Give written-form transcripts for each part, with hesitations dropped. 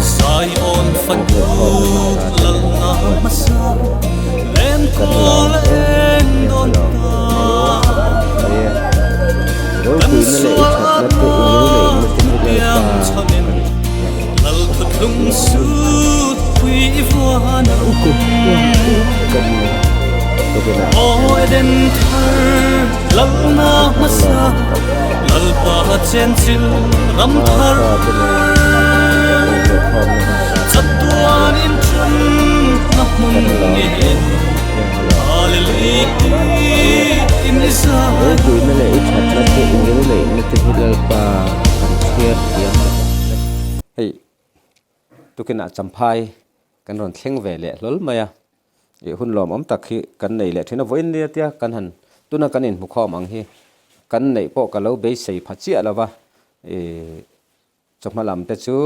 Zion fanu lalna hmasa lenkawl eng dawn ta. Kan sual atna piang chhanin lal thuthlung sut pui i vuan ang. Aw Eden thar lalna hmasa Lalpa chenchil ram thar. Chatuan in then na hmun nge Hallelujah in i zai. Ropuina leh i thatna te i ngilneihna te hi Lalpa kan chhiar thiam lo. Hei tukinah champhai kan rawn thleng ve leh hlawl mai a, ih hun lawmawm tak hi kan nei leh thin a, vawiin nia tia kan han tuna kan inhmukhawm ang hi kan neih pawh ka lo beisei pha chiah lo va, ih Chawhma lam te chu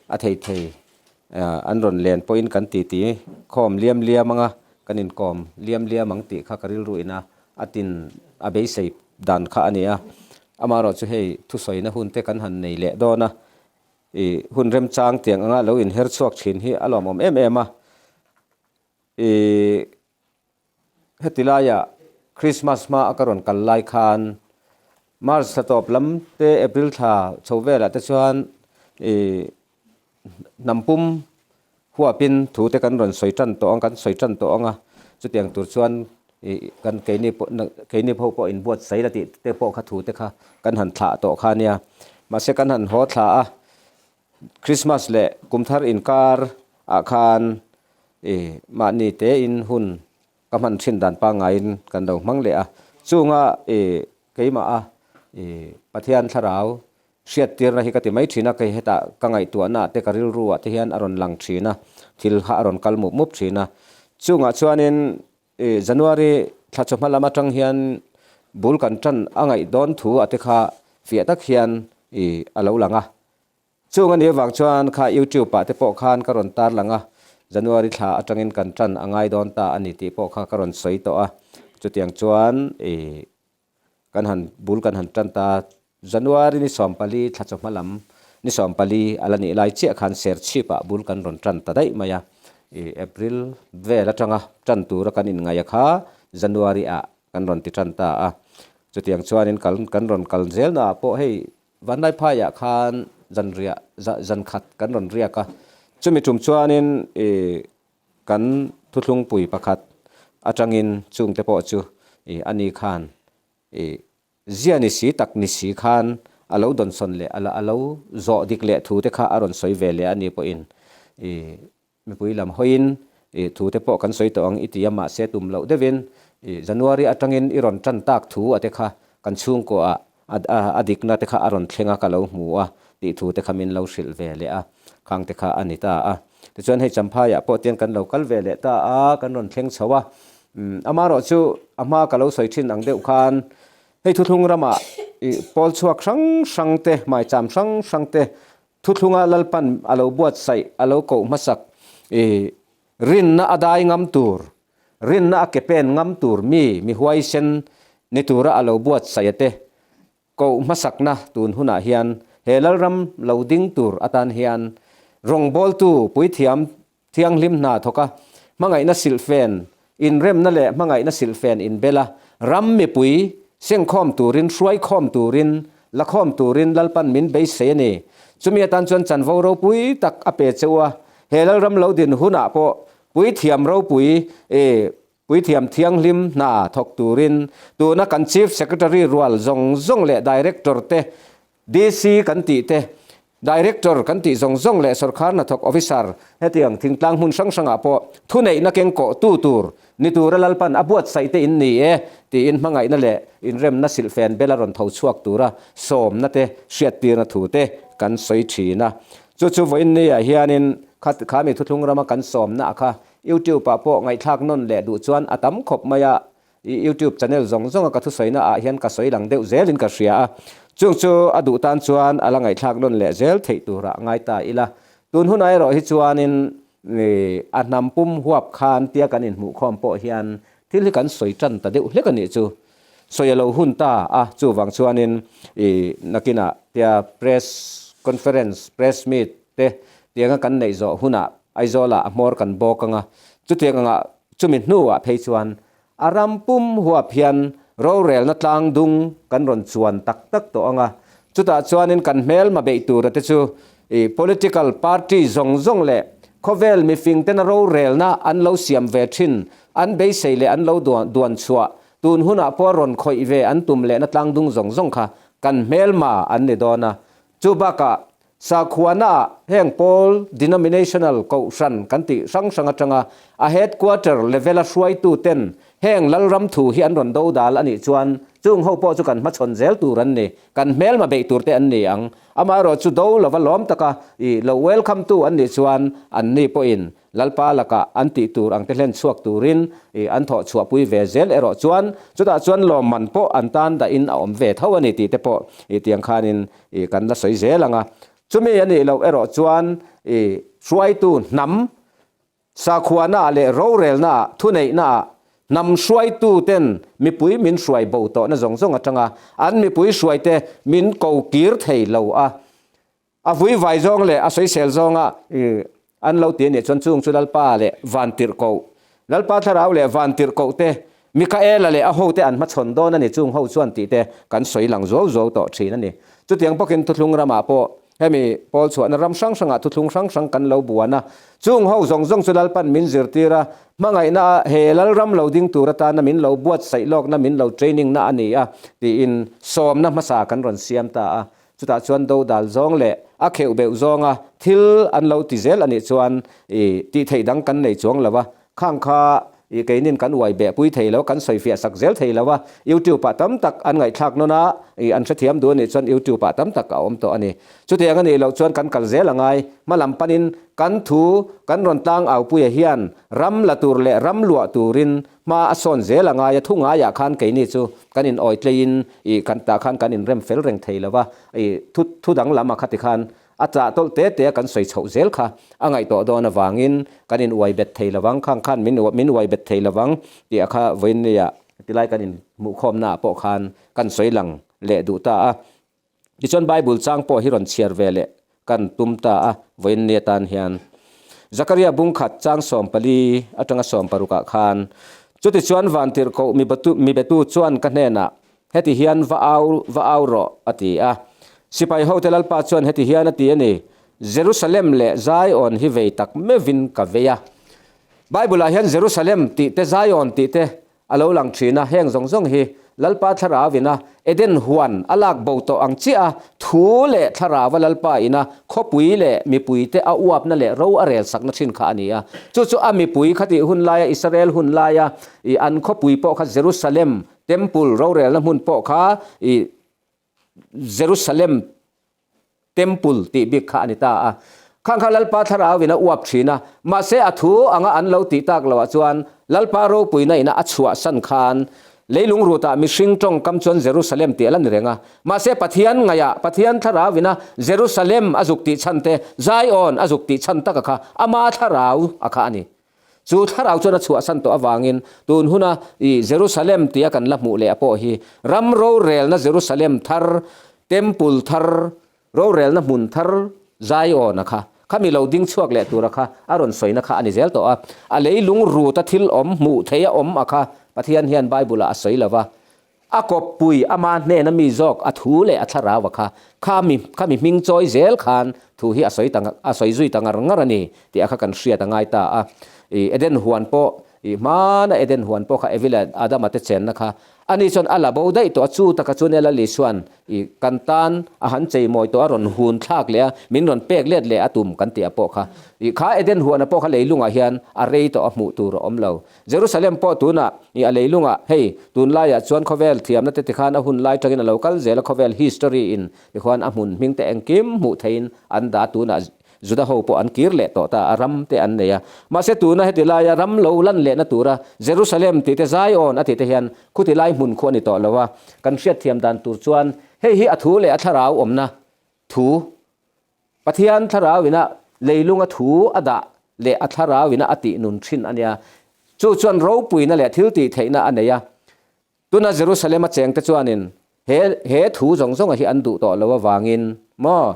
a thei thei an rawn len pawhin kan titi khawm liam liam ang a, kan inkawm liam liam ang tih kha ka rilru ina a tin a beisei dan kha a ni a. Amaherawh chu hei thusawina hun te kan han nei leh dawn a, ih hun remchang tiang anga lo inher chhuak thin hi a lawmawm em em a. Ih Heti laiah Christmas hma a ka rawn kal lai khan March thla tawp lam te April thla chho velah te chuan ih hnam pum huapin thu te kan rawn sawi tan tawh ang kan sawi tan tawh ang a, chutiang tur chuan ih kan keini pawh keini ho pawh inbuatsaih la tih te pawh kha thu te kha kan han thlah tawh kha nia. Mahse kan han haw thla a, Christmas leh kum thar inkar ah khan I mahni tein hun ka hman thin dan pangaiin kan lo hmang leh a, chunga i keimah a i Pathian thlarau hriattirna hi ka ti mai thin a, kei hetah ka ngaihtuahna ah te ka rilru ah te hian a rawn lang thin a, thil kha a rawn kal mup mup thin a. Chungah chuanin i January thla chawhma lam atang hian bul kan tan a ngaih dawn thu ah te kha fiah tak hian i a lo lang a. Chung a nih avang chuan kha YouTube ah te pawh khan ka rawn tarlang a, January thla atangin kan tan a ngai dawn ta a ni tih pawh kha ka rawn sawi tawh a. Chutiang chuan ih kan han bul kan han tan ta, January ni 14 thla chawhma lam ni 14 a la nih lai chiah khan Serchhip ah bul kan rawn tan ta daih mai a, ih April vel atanga tan tura kan inngaih a kha January ah kan rawn ti tan ta a. Chutiang chuanin kal kan rawn kal zelna ah pawh hei Vanlaiphaiah khan zanriah zankhat kan rawn riak a, chumi tum chuanin ih kan thuthlungpui pakhat atangin chungte pawh chu ih ani khan ih zia ni si tak ni si khan a lo dawnsawn leh a lo zawh dik leh thu te kha a rawn sawi ve leh a ni pawhin ih mipui lam hawiin ih thu te pawh kan sawi tawh ang i ti a, mahse tum loh deuhin ih January atangin i rawn tan tak thu a te kha kan chhungkuaah a dikna te kha a rawn thleng a ka lo hmu a tih thu te kha min lo hrilh ve leh a, khang te kha a ni ta a. Tichuan hei Champhaiah pawh tian kan lo kal ve leh ta a, kan rawn thleng chho a, amaherawh chu a hma ka lo sawi thin ang deuh khan hei thuthlung ramah ih pawl chhuak hrang hrang te, hmaicham hrang hrang te Thuthlunga Lalpan a lo buatsaih, a lo koh hmasak i rinna a dai ngam tur, rinna a ke pen ngam tur mi, mi huaisen ni tura a lo buatsaih a te koh hmasakna tun hunah hian he Lalram lo ding tur atan hian rawngbawltu puithiam thianghlim hna thawk a, hmangaihna silhfen inremna leh hmangaihna silhfen inbel a, ram mipui sengkhawm turin, hruaikhawm turin, lakhawm turin Lalpan min beisei a ni. Chumi atan chuan chanvo ropui tak a pe che u a, he Lalram lo din hunah pawh puithiam ropui e puithiam thianghlim hna thawk turin tuna kan Chief Secretary rual zawng zawng leh Director te DC kan tih te, Director kan tih zawng zawng leh sawrkar hnathawk officer hetiang thingtlang hmun hrang hrangah pawh thuneihna keng kawh tu tur ni tura Lalpan a buatsaih te in ni e tiin hmangaihna leh inremna silhfen bel a rawn tho chhuak tura sawmna te hriattirna thu te kan sawi thin a. Chu chu vawiin niah hianin kha kha mi thuthlung rama kan sawmna kha YouTube ah pawh ngaihthlak nawn leh duh chuan a tam khawp mai a, I YouTube channel zawng zawnga ka thusawina ah hian ka sawi lang deuh zelin ka hria a, chung chu a duh tan chuan a la ngaihthlak nawn leh zel theih turah ngai ta ila. Tun hunah erawh hi chuanin A hnam pum huap khan tia kan inhmuhkhawm pawh hian thil hi kan sawi tan ta deuh hlek a nih chu. Sawi a lo hun ta a, chuvang chuanin i nakinah tia press conference, press meet te tianga kan neih zawh hunah Aizawlah a hmawr kan bawk ang a, chutiang angah chumi hnuah phei chuan a ram pum huap hian rorelna tlang dung kan rawn chuan tak tak tawh ang a, chutah chuanin kan hmelma beih tura te chu i political party zawng zawng leh khawvel mifing tena rorelna an lo siam ve thin an beisei leh an lo duan chhuah tun hunah pawh rawn khawih ve an tum lehna tlang dung zawng zawng kha kan hmelma an ni dawn a, chu bakah Sakhuana heng pawl denominational kohhran kan tih hrang hrang atanga a headquarter level a hruaitu ten heng Lalram thu hi an rawn do dal a nih chuan chung ho pawh chu kan hmachhawn zel tur an ni, kan hmelma beih tur te an ni ang. Amaherawh chu do lova lawm taka i lo welcome tu an nih chuan an ni pawhin Lalpa lakah an tih tur ang te hlen chhuak turin i an thawh chhuahpui ve zel erawh chuan chutah chuan lawmman pawh an tan dahin a awm ve tho a ni tih te pawh i tiang khanin i kan la sawi zel ang a. Chumi a nih loh erawh chuan i hruaitu hnam sakhuanaah leh rorelnaah thuneihnaah hnam hruaitu ten mipui min hruai bo tawhna zawng zawng atanga an mipui hruaite min ko kir thei lo a. A vui vai zawng leh a sawisel zawnga an lo ti a nih chuan chung chu Lalpa leh Vantirhkoh, Lalpa Thlarau leh Vantirhkoh te, Mikaela leh a hote an hmachhawn dawn a ni chung ho chuan tih te kan sawi lang zuau zuau tawh thin a ni. Chutiang bawkin thuthlung ramah pawh hemi pawl chhuahna ram hrang hrangah thuthlung hrang hrang kan lo buan a, chung ho zawng zawng chu Lalpan min zirtir a, hmangaihna a he Lalram lo ding tur atana min lo buatsaih lawkna min lo training na a ni a tiin sawmna hmasa kan rawn siam ta a. Chutah chuan dodal zawng leh a kheuh beuh zawnga thil an lo ti zel a nih chuan i tih theih dang kan nei chuang lo a, khang kha i keinin kan uai beh pui thei lo, kan sawi fiah sak zel thei lo a, YouTube ah tam tak an ngaihthlak nawn a, i an hrethiam duh a nih chuan YouTube ah tam tak a awm tawh a ni. Chutiang a nih loh chuan kan kal zel a ngai, hma lam panin kan thu kan rawn tlang aupuia hian ram la tur leh ram luah turin Hma a sawn zel a ngai a, thu ngaiah khan keini chu kan in awi tleiin ih kan tah khan kan inrem fel reng thei lo va, ih thu thu danglam a khati khan a chah tawlh te te a kan sawi chhoh zel kha a ngaihtuah dawn avangin kan in uai bet thei lo vang, khang khan min min uai bet thei lo vang tih a kha vawiinnia tilai kan in hmuhkhawmna ah pawh khan kan sawi lang leh duh ta a. Tichuan Bible chang pawh hi rawn chhiar ve leh kan tum ta a, vawiinni atan hian Zakaria bungkhat chang 14 atanga 16 ah khan, Chutichuan vantirhkoh mibetu chuan ka hnenah, Heti hian va au va au rawh, a ti a. Sipai hote Lalpa chuan heti hian a ti a ni, Jerusalem leh Zion hi vei tak meuhin ka vei a. Bible ah hian Jerusalem tih te Zion tih te A lo lang thin a, heng zawng zawng hi Lalpa Thlarau ina Eden huan a lak bo tawh ang chiah a, thu leh Thlarau a Lalpa ina khawpui leh mipuite a uapna leh ro a rel sakna thin kha a ni a. Chu chu a mipui kha tih hun laia Israel hun laia i an khawpui pawh kha Jerusalem Temple rorelna hmun pawh kha i Jerusalem Temple tih bik kha a ni ta a. Khang kha Lalpa Thlarau in a uap thin a, mahse a thu anga an lo tih tak loh ah chuan Lalpa ropuina ina a chhuahsan khan leilung rutah mihring tawngkam chuan Jerusalem tih a la ni reng a. Mahse Pathian ngaihah Pathian Thlarau ina Jerusalem a zuk tih chhan te, Zion a zuk tih chhan taka kha ama Thlarau a kha a ni. Chu thlarau chuan a chhuahsan tawh avangin tun huna i Jerusalem tia kan la hmuh leh a pawh hi ram rorelna Jerusalem thar, Temple thar, rorelna hmun thar Zion-a kha, khami lo ding chhuak leh tura kha a rawn sawina kha a ni zel tawh a. A leilung ruta thil awm hmuh theih a awm a kha Pathian hian Bible-ah a sawi lo va. A kawppui ama hnena mi zawk a thu leh a thlarau a kha, kha mi kha mi hming chawi zel khan thu hi a sawi ta a sawi zui ta ngar ngar a ni tih a kha kan hriat a ngai ta a. I Eden huan pawh i hmana Eden huan pawh kha Evi leh Adama te chenna kha ani chuan a la bo daih tawh a, chu taka chuan ela Lisuan i kan tan a han chei mawi tawh a rawn hun thlak leh a, min rawn pek let leh a tum kan tih a pawh kha i kha Eden huan a pawh kha leilungah hian a rei tawh a hmuh tur a awm lo. Jerusalem pawh tunah i a leilungah, hei, tunlaiah chuan khawvel thiamna te tikhan a hun lai tangin a lo kal zel a, khawvel history in tikhuan a hmun hming te engkim hmuh theihin an dah a, tunah Juda ho pawh an kir leh tawh ta a, ram te an nei a. Mahse tuna heti laia ram lo lan lehna tura Jerusalem tih te Zion a tih te hian khuti lai hmun khu a ni tawh lo a, kan hriatthiam dan tur chuan hei hi a thu leh a thlarau awmna thu Pathian thlarau ina leilunga thu a dah leh a thlarauina a tih nun thin a nia. Chu chuan ropuina leh thil tih theihna a nei a. Tuna Jerusalem a chengte chuanin he he thu zawng zawnga hi an duh tawh lo avangin maw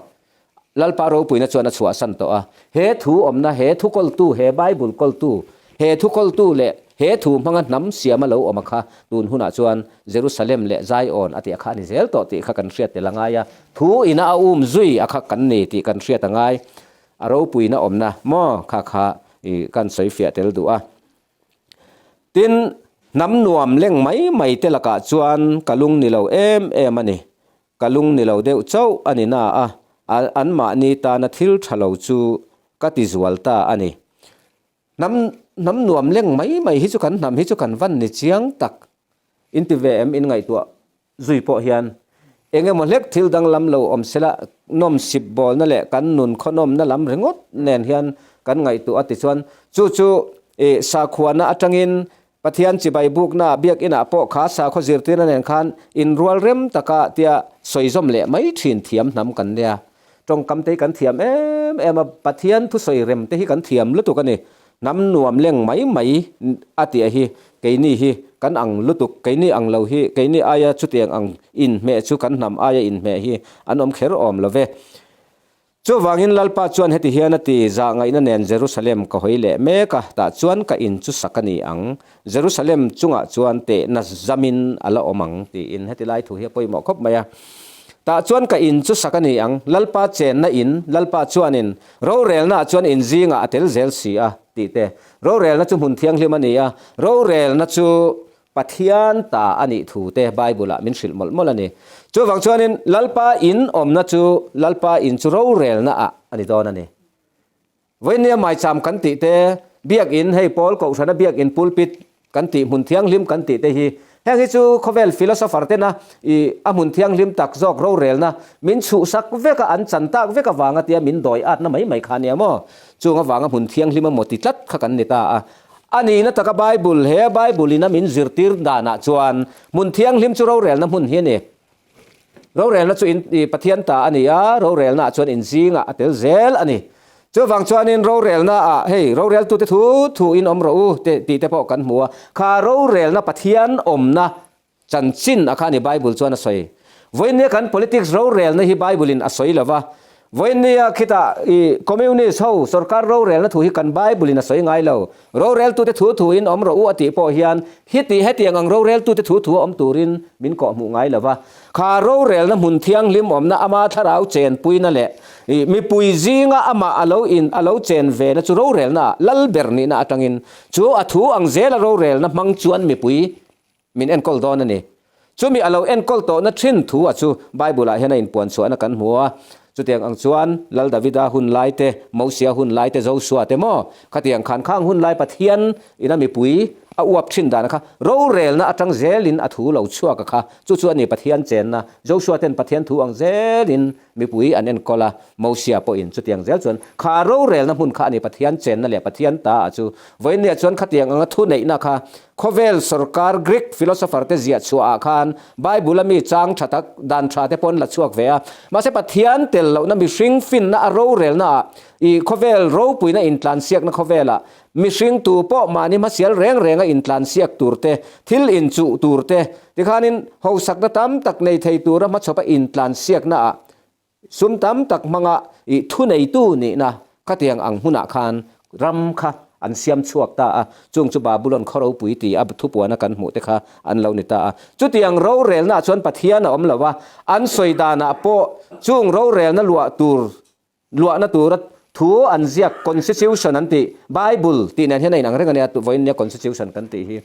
Lalpa ropuina chuan a chhuahsan tawh a. He thu awmna, he thu kawltu, he Bible kawltu, he thu kawltu leh he thu hmanga hnam siama lo awm a kha tun hunah chuan Jerusalem leh Zion a tih a kha a ni zel tawh tih kha kan hriat tel a ngai a. Thu ina a um zui a kha kan ni tih kan hriat a ngai. A ropuina awmna maw kha kha i kan sawifiah tel duh a. Tin, hnam nuam leng mai mai te lakah chuan ka lung ni lo em em a ni. Ka lung ni lo deuh chauh a ni na a, anmahni tana thil tha lo chu ka ti zual ta a ni. Hnam hnam nuam leng mai mai hi chu kan hnam hi chu kan van ni chiang tak. In ti ve em in ngaihtuah zui pawh hian eng emaw hlek thil danglam lo awm sela nawm sip bawlna leh kan nun khawnawmna lam ringawt nen hian kan ngaihtuah a tichuan chu chu ih sakhuana atangin Pathian chibai bukna biakinah pawh kha sakhaw zirtirna nen khan inrual rem taka tia sawizawm leh mai thin thiam hnam kan nia. Tawngkam te hi kan thiam em em a, Pathian thusawi rem te hi kan thiam lutuk a ni. Hnam nuam leng mai mai a tih hi keini hi kan ang lutuk, keini ang lo hi, keini aia chutiang ang inhmeh chu kan hnam aia inhmeh hi an awm kher awm lo ve. Chuvangin Lalpa chuan heti hian a ti, Zah ngaihna nen Jerusalem ka hawi leh mek a, tah chuan ka in chu sak a ni ang. Jerusalem chungah chuan tehna zamin a la awm ang, tiin heti lai thu hi a pawimawh khawp mai a. Tah chuan ka in chu sak a ni ang, Lalpa chenna in, Lalpa chuanin rorelnaah chuan in zingah a tel zel si a, tih te. Rorelna chu hmun thianghlim a ni a, rorelna chu Pathian ta a nih thu te Bible-ah min hrilh mawlh mawlh a ni. Chuvang chuanin Lalpa in awmna chu Lalpa in chu rorelnaah a ni dawn a ni. Vawinia maicham kan tih te, biakin hei Paul Kohhrana biakin pulpit kan tih hmun thianghlim kan tih te hi heng hi chu khawvel philosopher tena i a hmun thianghlim tak zawk rorelna min chhuhsak veka an chan tak vek avanga tia min dawi atna mai mai kha a nia maw? Chung avanga hmun thianghlim a maw ti tlat kha kan ni ta a. A nihna taka Bible, he Bible in a min zirtir danah chuan hmun thianghlim chu rorelna hmun hi a ni. Rorelna chu in Pathian ta a ni a, rorelnaah chuan inzingah a tel zel a ni. Chuvang chuanin rorelnaah hei roreltute thu thu in awm rawh u te tih te pawh kan hmu a, kha rorelna Pathian awmna Chanchin a kha a ni Bible chuan a sawi. Vawinia kan politics rorelna hi Bible in a sawi lo va. Vawinia khitah i Communist ho sorkar rorelna thu hi kan Bible in a sawi ngai lo. Roreltute thu thu in awm rawh u a tih pawh hian hiti hetiang ang roreltute thu thu a awm turin min kawhhmuh ngai lo va. Kha rorelna hmun thianghlim awmna ama thlarau chenpuina leh i mipui zinga amah a lo in a lo chen vena chu rorelna ah lal ber nihna atangin chu a thu ang zela rorelna hmang chuan mipui Min enkawl dawn a ni. Chumi a lo enkawl tawhna thin thu a chu Bible-ah hian a inpuan chhuahna kan hmu a. Chutiang ang chuan Lal Davida hun lai te, Mosia hun lai te, Joshua te maw? Khatiang khan khang hun lai Pathian ina mipui a uap thin dan kha rorelna atang zelin a thu lo chhuak a kha. Chu chu a ni Pathian chenna. Joshua ten Pathian thu ang zelin mipui an enkawl a, Mosia pawhin chutiang zel chuan kha rorelna hmun kha a ni Pathian chenna leh Pathian ta a chu. Vawiinniah chuan khatiang anga thuneihna kha Khawvel sorkar Greek philosopher te ziah chhuah ah khan Bible a mi chang tha tak dan tha te pawh an la chhuak ve a. Mahse Pathian tel lohna mihring finna a rorelna ah ih khawvel ropuina intlansiakna khawvel ah mihring tu pawh mahni hmasial reng reng a intlansiak tur te, thil inchuh tur te tikhanin hosakna tam tak nei thei tura hmachhawpa intlansiakna ah Sum tam tak hmanga i thuneitu nihna khatiang ang hmunah khan ram kha an siam chhuak ta a, chung chu Babulon khaw ropui ti a thupuana kan hmuh te kha an lo ni ta a. Chutiang rorelnaah chuan Pathian a awm lo va, an sawi danah pawh chung rorelna luah tur luahna tura thu an ziak Constitution an tih, Bible tih nen hian a inang reng a nia, vawiin nia Constitution kan tih hi.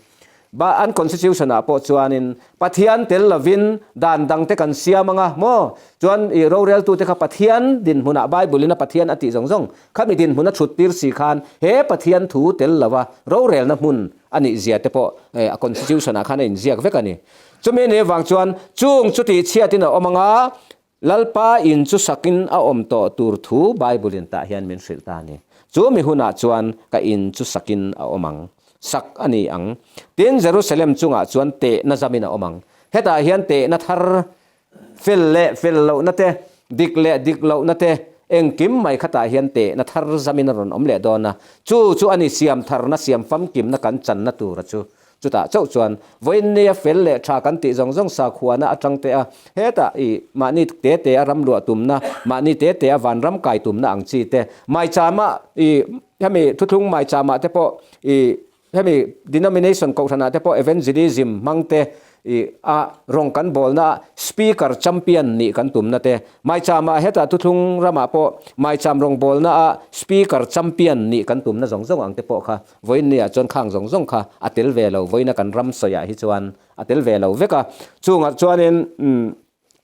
Ba an constitution ah pawh chuanin Pathian tel lovin dan dang te kan siam anga maw? Chuan i roreltu te kha Pathian dinhmunah Bible in a Pathian a tih zawng zawng khami dinhmun a thut tir si khan he Pathian thu tel lova rorelna hmun a nih zia te pawh a constitution ah khan a inziak vek a ni. Chumi ni avang chuan chung chu tihchhiatin a awm anga Lalpa in chu sakin a awm tawh tur thu Bible in tah hian min hrilh ta a ni. Chu mi hunah chuan ka in chu sakin a awm ang. Sak a ni ang. Tin, Jerusalem chungah chuan tehna zamin a awm ang. Hetah hian tehna thar, fel leh fel lohna te, dik leh dik lohna te, Engkim mai khatah hian tehna thar zamin a rawn awm leh dawn a, chu chu a ni siam tharna, siam famkimna kan channa tura chu. Chutah chauh chuan vawiin nia fel leh tha kan tih zawng zawng sakhuana atang te a, hetah i mahni te te a ram luah tumna, mahni te te a vanram kai tumna ang chi te, maichama i hemi thuthlung maichama te pawh i Hemi denomination kohhranah te pawh evangelism hmang te i a rawng kan bawlna ah speaker champion nih kan tumna te, maicham ah hetah thuthlung ramah pawh maicham rawngbawlna ah speaker champion nih kan tumna zawng zawng ang te pawh kha vawiin ni ah chuan khang zawng zawng kha a tel ve lo, vawiina kan ram sawiah hi chuan a tel ve lo vek a. Chungah chuanin umm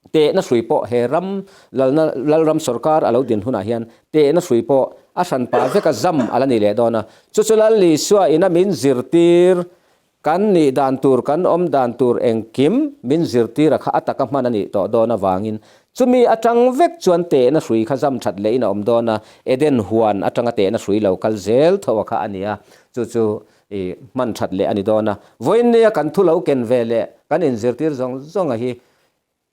Tehna hrui pawh he ram lalna Lalram sawrkar a lo din hunah hian tehna hrui pawh a hran pah veka zam a la ni leh dawn a. Chu chu Lal Isua ina min zirtir, kan nih dan tur, kan awm dan tur engkim min zirtir a kha a taka hman a nih tawh dawn avangin chumi atang vek chuan tehna hrui kha zam that lehin a awm dawn a, Eden huan atanga tehna hrui lo kal zel tho a kha a ni a. Chu chu i hman that leh a ni dawn a. Vawiin nia kan thu lo ken ve leh kan inzirtir zawng zawnga hi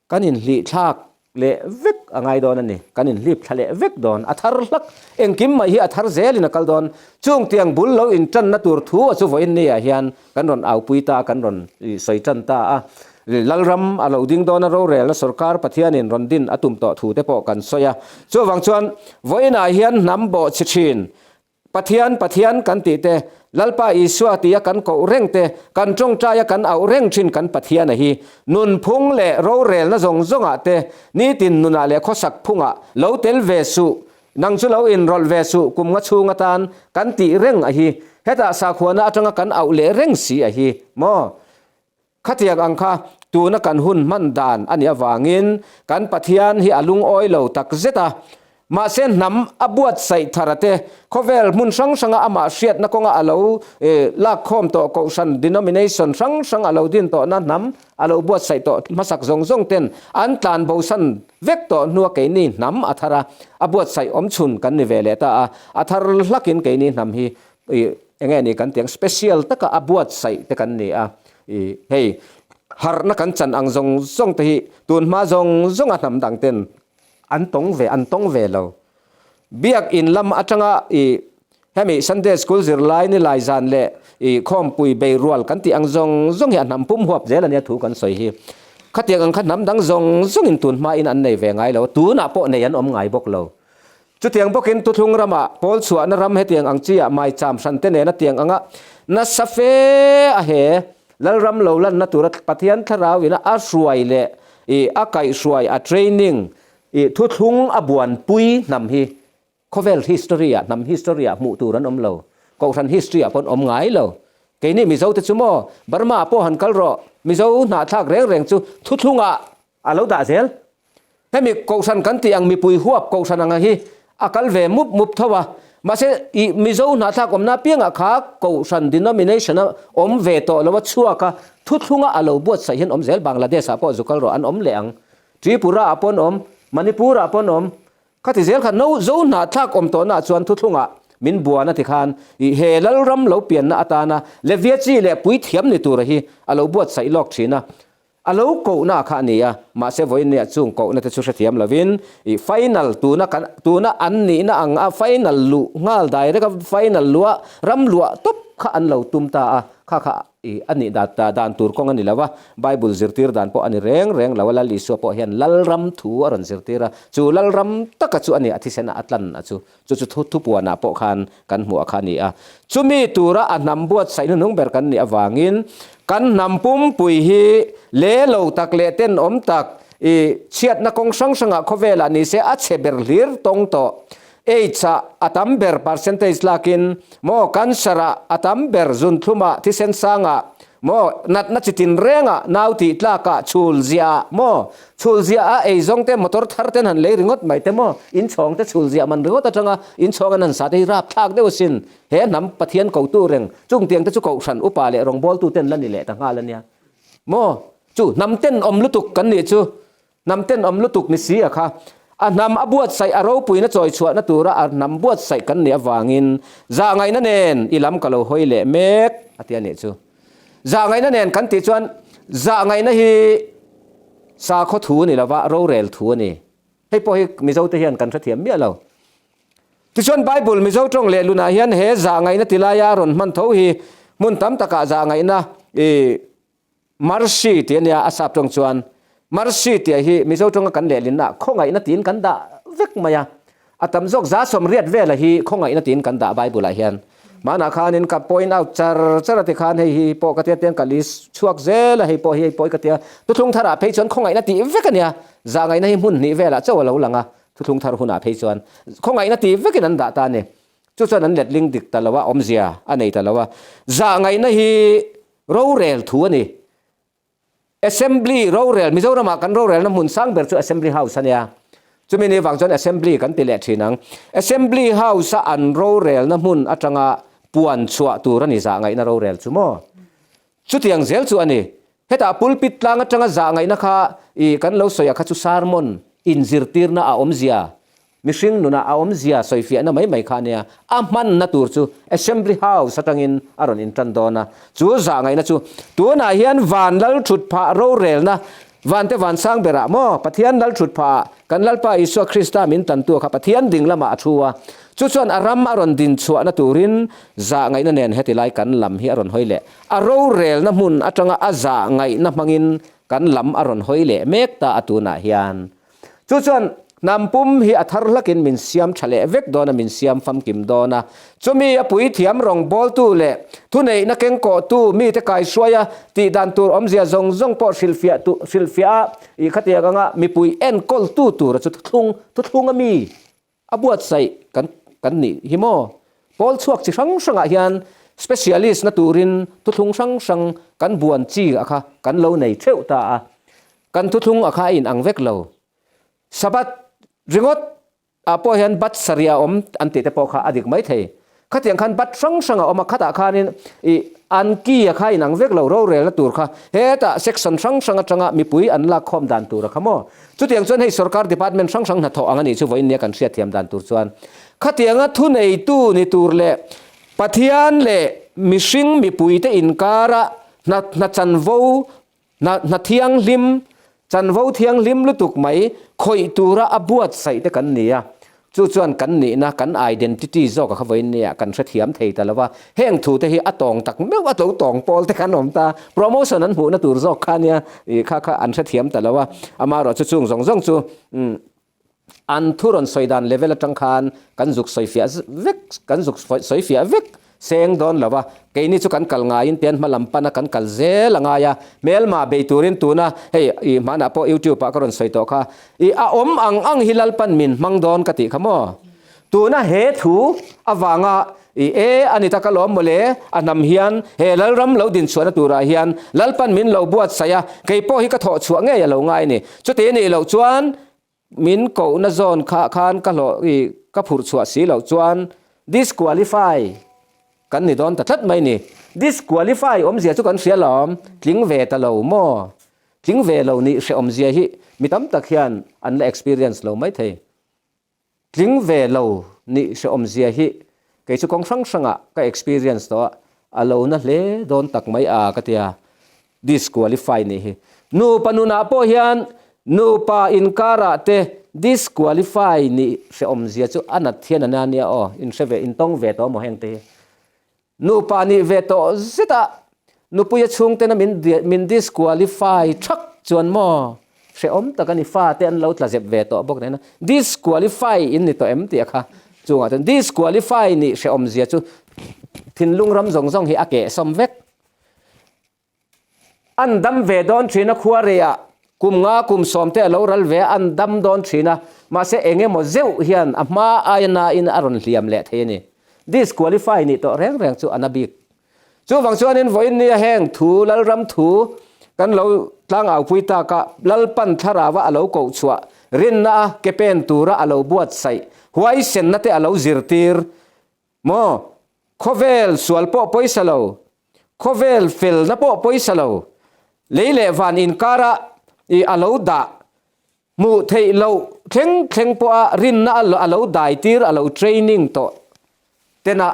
Kan inhlih thlak leh vek a ngai dawn a ni. Kan inhlip thla leh vek dawn. A thar hlak. Engkim mai hi a thar zelin a kal dawn. Chung tiang bul lo intanna tur thu a chu vawiin niah hian kan rawn aupui ta a, kan rawn sawi tan ta a. Lalram a lo ding dawn a, rorelna sorkar Pathianin rawn din a tum tawh thu te pawh kan sawi a. Chuvang chuan vawiinah hian hnam bawh chhi thin Pathian, Pathian kan tih te, Lalpa Isua tia kan koh reng te, kan tawngtaia kan auh reng thin kan Pathiana hi, nunphung leh rorelna zawng zawngah te, nitin nunah leh khawsak phungah lo tel ve suh, nang chu lo inrawlh ve suh kum nga chhung atan kan tih reng a hi, hetah sakhuana atanga kan auh leh reng si a hi maw? Khatiang ang kha tuna kan hun hman dan a nih avangin kan Pathian hi a lungawi lo tak zet a. Mahse hnam a buatsaih thar a te, khawvel hmun hrang hranga amah hriatna kawnga a lo lakkhawm tawh kohhran denomination hrang hrang a lo din tawhna hnam a lo buatsaih tawh hmasak zawng zawng ten an tlan bosan vek tawh hnua keini hnam a thar a, a buatsaih awmchhun kan ni ve leh ta a, a thar hlakin keini hnam hi I enge ni kan tiang special taka a buatsaih te kan ni a, i hei harhna kan chan ang zawng zawng te hi tun hma zawng zawng a hnam dang ten an tawng ve an tawng ve lo. Biak in lam atanga i hemi Sunday school zirlai ni lai zan leh i khawmpui beirual kan tih ang zawng zawng hi a hnam pum huap zel ania thu kan sawi hi. Khatiang ang kha hnam dang zawng zawng in tun hma in an nei ve ngai lo, tunah pawh nei an awm ngai bawk lo. Chutiang bawkin Tuthlung ramah pawl chhuahna ram hetiang ang chiah maicham hran te nena tiang anga nasa fe a he Lalram lo lanna tura Pathian thlarau ina a hruai leh i a kaihhruai a training i thuthlung a buanpui hnam hi khawvel history ah hnam history ah hmuh tur an awm lo. Kohhran history ah pawn awm ngai lo. Keini Mizo te chu maw Burma ah pawh han kal rawh Mizo hnahthlak reng reng chu thuthlung ah A lo dah zel. Hemi kohhran kan tih ang mipui huap kohhran anga hi a kal ve mup mup tho a. Mahse, i Mizo hnahthlak awmna apiangah kha kohhran denomination a awm ve tawh lo a chhuak a, thuthlunga a lo buatsaih hian awm zel. Bangladesh ah pawh zu kal rawh an awm leh ang. Tripura ah pawh an awm, Manipur ah pawh an awm. Khati zel kha no zo hnahthlak awm tawhna ah chuan thuthlungah min buan a ti khan i he Lalram lo pianna atana Levia chi leh puithiam ni tura hi a lo buatsaih lawk thin a. A lo kohna kha a ni a, mahse vawiin nia chung kohna te chu hrethiam lovin i final tuna kan tuna an nihna ang a final luh nghal direct a final luah ram luah tawp kha an lo tum ta a, kha kha i a nih dan ta dan tur kawng a ni lo a, Bible zirtir dan pawh a ni reng reng lo a, Lal Isua pawh hian Lalram thu a rawn zirtir a, chu Lalram taka chu a ni a thisen a a tlan a chu chu chu thu thupuanah pawh khan kan hmuh a kha a ni a. Chumi tura a hnam buatsaih hnuhnung ber kan nih avangin kan hnam pumpui hi le lo tak leh tenawm tak i chhiatna kawng hrang hrangah khawvelah ni se a chhe ber hlir tawng tawh. Aids ah a tam ber percentage lakin maw cancer ah a tam ber zunthlumah thisen sangah Maw, natna chi tin rengah nau tih tlakah chhul ziah maw, chhul ziah a ei zawng te motor thar ten han lei ringawt mai te maw, in chhawng te chhul ziah man ringawt atanga in chhawng an han sa te hi rap thlak deuh asin. He hnam Pathian kotu reng chung tiang te chu kohhran upa leh rawngbawltu ten la ni leh ta nghal ania. Maw, chu hnam ten awm lutuk kan nih chu Hnam tenawm lutuk ni si a kha. A hnam a buatsaih a ropuina chawi chhuahna tura a hnam buatsaih kan nih avangin zahngaihna nen i lam ka lo hawi leh mek a ti a nih chu. Zahngaihna nen kan tih chuan zahngaihna hi sakhaw thu a ni lova rorel thu a ni. Hei pawh hi Mizote hian kan hrethiam miah lo. Tichuan Bible Mizo tawng leh lunah hian he zahngaihna ti laia a rawn hman tho hi hmun tam takah zahngaihna i Mercy tih a nia a sap tawng chuan. Mercy tih hi Mizo tawnga kan lehlinna khawngaihna tiin kan dah vek mai a. A tam zawk 180 vela hi khawngaihna tiin kan dah Bible ah hian. Hmanah khanin ka point out char char a tikhan hei hi pawh ka tia tiang ka list chhuak zel a hei pawh hi hei pawh hi ka tia. Thuthlung tharah phei chuan khawngaihna tih vek a nia. Zahngaihna hi hmun hnih velah chauh a lo lang a, thuthlung thar hunah phei chuan khawngaihna tih vekin an dah ta a ni. Chu chuan an letling dik ta lo a, awmzia a nei ta lo a. Zahngaihna hi rorel thu a ni. Assembly rorel, Mizoramah kan rorelna hmun sang ber chu Assembly House a nia. Chumi ni vang chuan Assembly kan ti leh thin ang. Assembly House-a an rorelna hmun atanga puan chhuah tur a ni zahngaihna rorel chu maw? Chutiang zel chu a ni. Hetah pulpit tlang atanga zahngaihna kha i kan lo sawi a kha chu sermon inzirtirna a awmzia Mihring nunah a awmzia sawifiahna mai mai kha a nia, a hmanna tur chu Assembly House atangin a rawn intan dawn a. Chu zahngaihna chu tunah hian van lal thut phah rorelna vante van sang berah maw Pathian lal thut phahah kan Lalpa Isua Krista min tantu kha Pathian ding lamah a thu a. Chu chuan a ram a rawn din chhuahna turin zahngaihna nen heti lai kan lam hi a rawn hawi leh. A rorelna hmun atanga a zahngaihna hmangin kan lam a rawn hawi leh mek ta a tunah hian. Chu chuan hnam pum hi a thar hlakin min siam tha leh vek dawn a, min siam famkim dawn a. Chumi a puithiam rawngbawltu leh thuneihna kengkawhtu mite kaihruaia tih dan tur awmzia zawng zawng pawh hrilhfiah tu hrilhfiah a, ih khatiang anga mipui enkawltu tura chu thuthlung thuthlunga mi a buatsaih kan kan nih hi maw? Pawl chhuak chi hrang hrangah hian specialist na turin thuthlung hrang hrang kan buan chi a kha kan lo nei theuh ta a. Kan thuthlung a kha a inang vek lo. Sabbath ringawt ah pawh hian bat sarih a awm an tih te pawh kha a dik mai thei. Khatiang khan bat hrang hrang a awm a, khatah khanin ih an ki a kha inang vek lo, rorelna tur kha hetah section hrang hrang atanga mipui an lak khawm dan tur a kha maw. Chutiang chuan hei sorkar department hrang hrang hnathawh ang a nih chu vawiin nia kan hriatthiam dan tur chuan khatianga thuneitu ni tur leh Pathian leh mihring mipuite inkara hna hna chanvo Hna hna thianghlim, chanvo thianghlim lutuk mai khawih tura a buatsaih te kan ni a, chu chuan kan nihna, kan identity zawk a kha vawiin nia kan hrethiam thei ta lo va, heng thu te hi a tawng tak meuh a tlo tawng pawl te kan awm ta, promotion an hmuhna tur zawk kha nia ih kha kha an hrethiam ta lo a, amaherawhchu chung zawng zawng chu umm An thu rawn sawi dan level atang khan kan zuk sawi fiah vek, kan zuk sawi fiah vek seng dawn lo a, keini chu kan kal ngaiin tian hma lam pana kan kal zel a ngai a, hmelma bei turin tuna hei ih hmanah pawh youtube ah ka rawn sawi tawh kha, ih a awm ang ang hi Lalpan min hmang dawn ka tih kha maw? Tuna he thu avanga ih e a ni tak alawm mawle, a hnam hian he Lalram lo din chhuahna turah hian Lalpan min lo buatsaih a, kei pawh hi ka thawh chhuah ngei a lo ngai a ni. Chuti a nih loh chuan Min kohna zawn kha khan ka hlawh i ka phurh chhuah si loh chuan disqualify kan ni dawn ta tlat mai ni. Disqualify awmzia chu kan hria lawm, tling ve ta lo maw? Tling ve lo nih hre awmzia hi mi tam tak hian an la experience lo mai thei. Tling ve lo nih hre awmzia hi kei chu kawng hrang hrangah ka experience tawh a, a lo na hle dawn tak mai a ka tia. Disqualify nih hi. Nupa nunah pawh hian nupa inkarah te disqualify nih hrehawmzia chu a nat hian a nia nia aw, inhre ve, intawng ve tawh maw heng te hi. Nupa nih ve tawh zetah nupuia chhungtena min min disqualify thak chuan maw hrehawm tak a ni, fate an lo tla zep ve tawh bawk nena disqualify in ni tawh em tih a kha chungah chuan disqualify nih hrehawmzia chu thinlung ram zawng zawng hi a kehsawm vek. An dam ve dawn thin a khua reiah kum nga kum sawm te a lo ral ve a, an dam dawn thin a, mahse eng emaw zeuh hian a hma aia nain a rawn hliam leh thei a ni. Disqualify nih tawh reng reng chu a na bik. Chuvang chuanin vawiin nia heng thu Lalram thu kan lo tlangaupui tak a, Lalpan thlarau a a lo koh chhuah, rinna a ke pen tura a lo buatsaih, huaisenna te a lo zirtir Maw? Khawvel sual pawh pawisa lo, khawvel felna pawh pawisa lo, lei leh van inkara i a lo dah hmuh theih loh thleng thleng pawha rinna a lo daitir a lo training tawh tena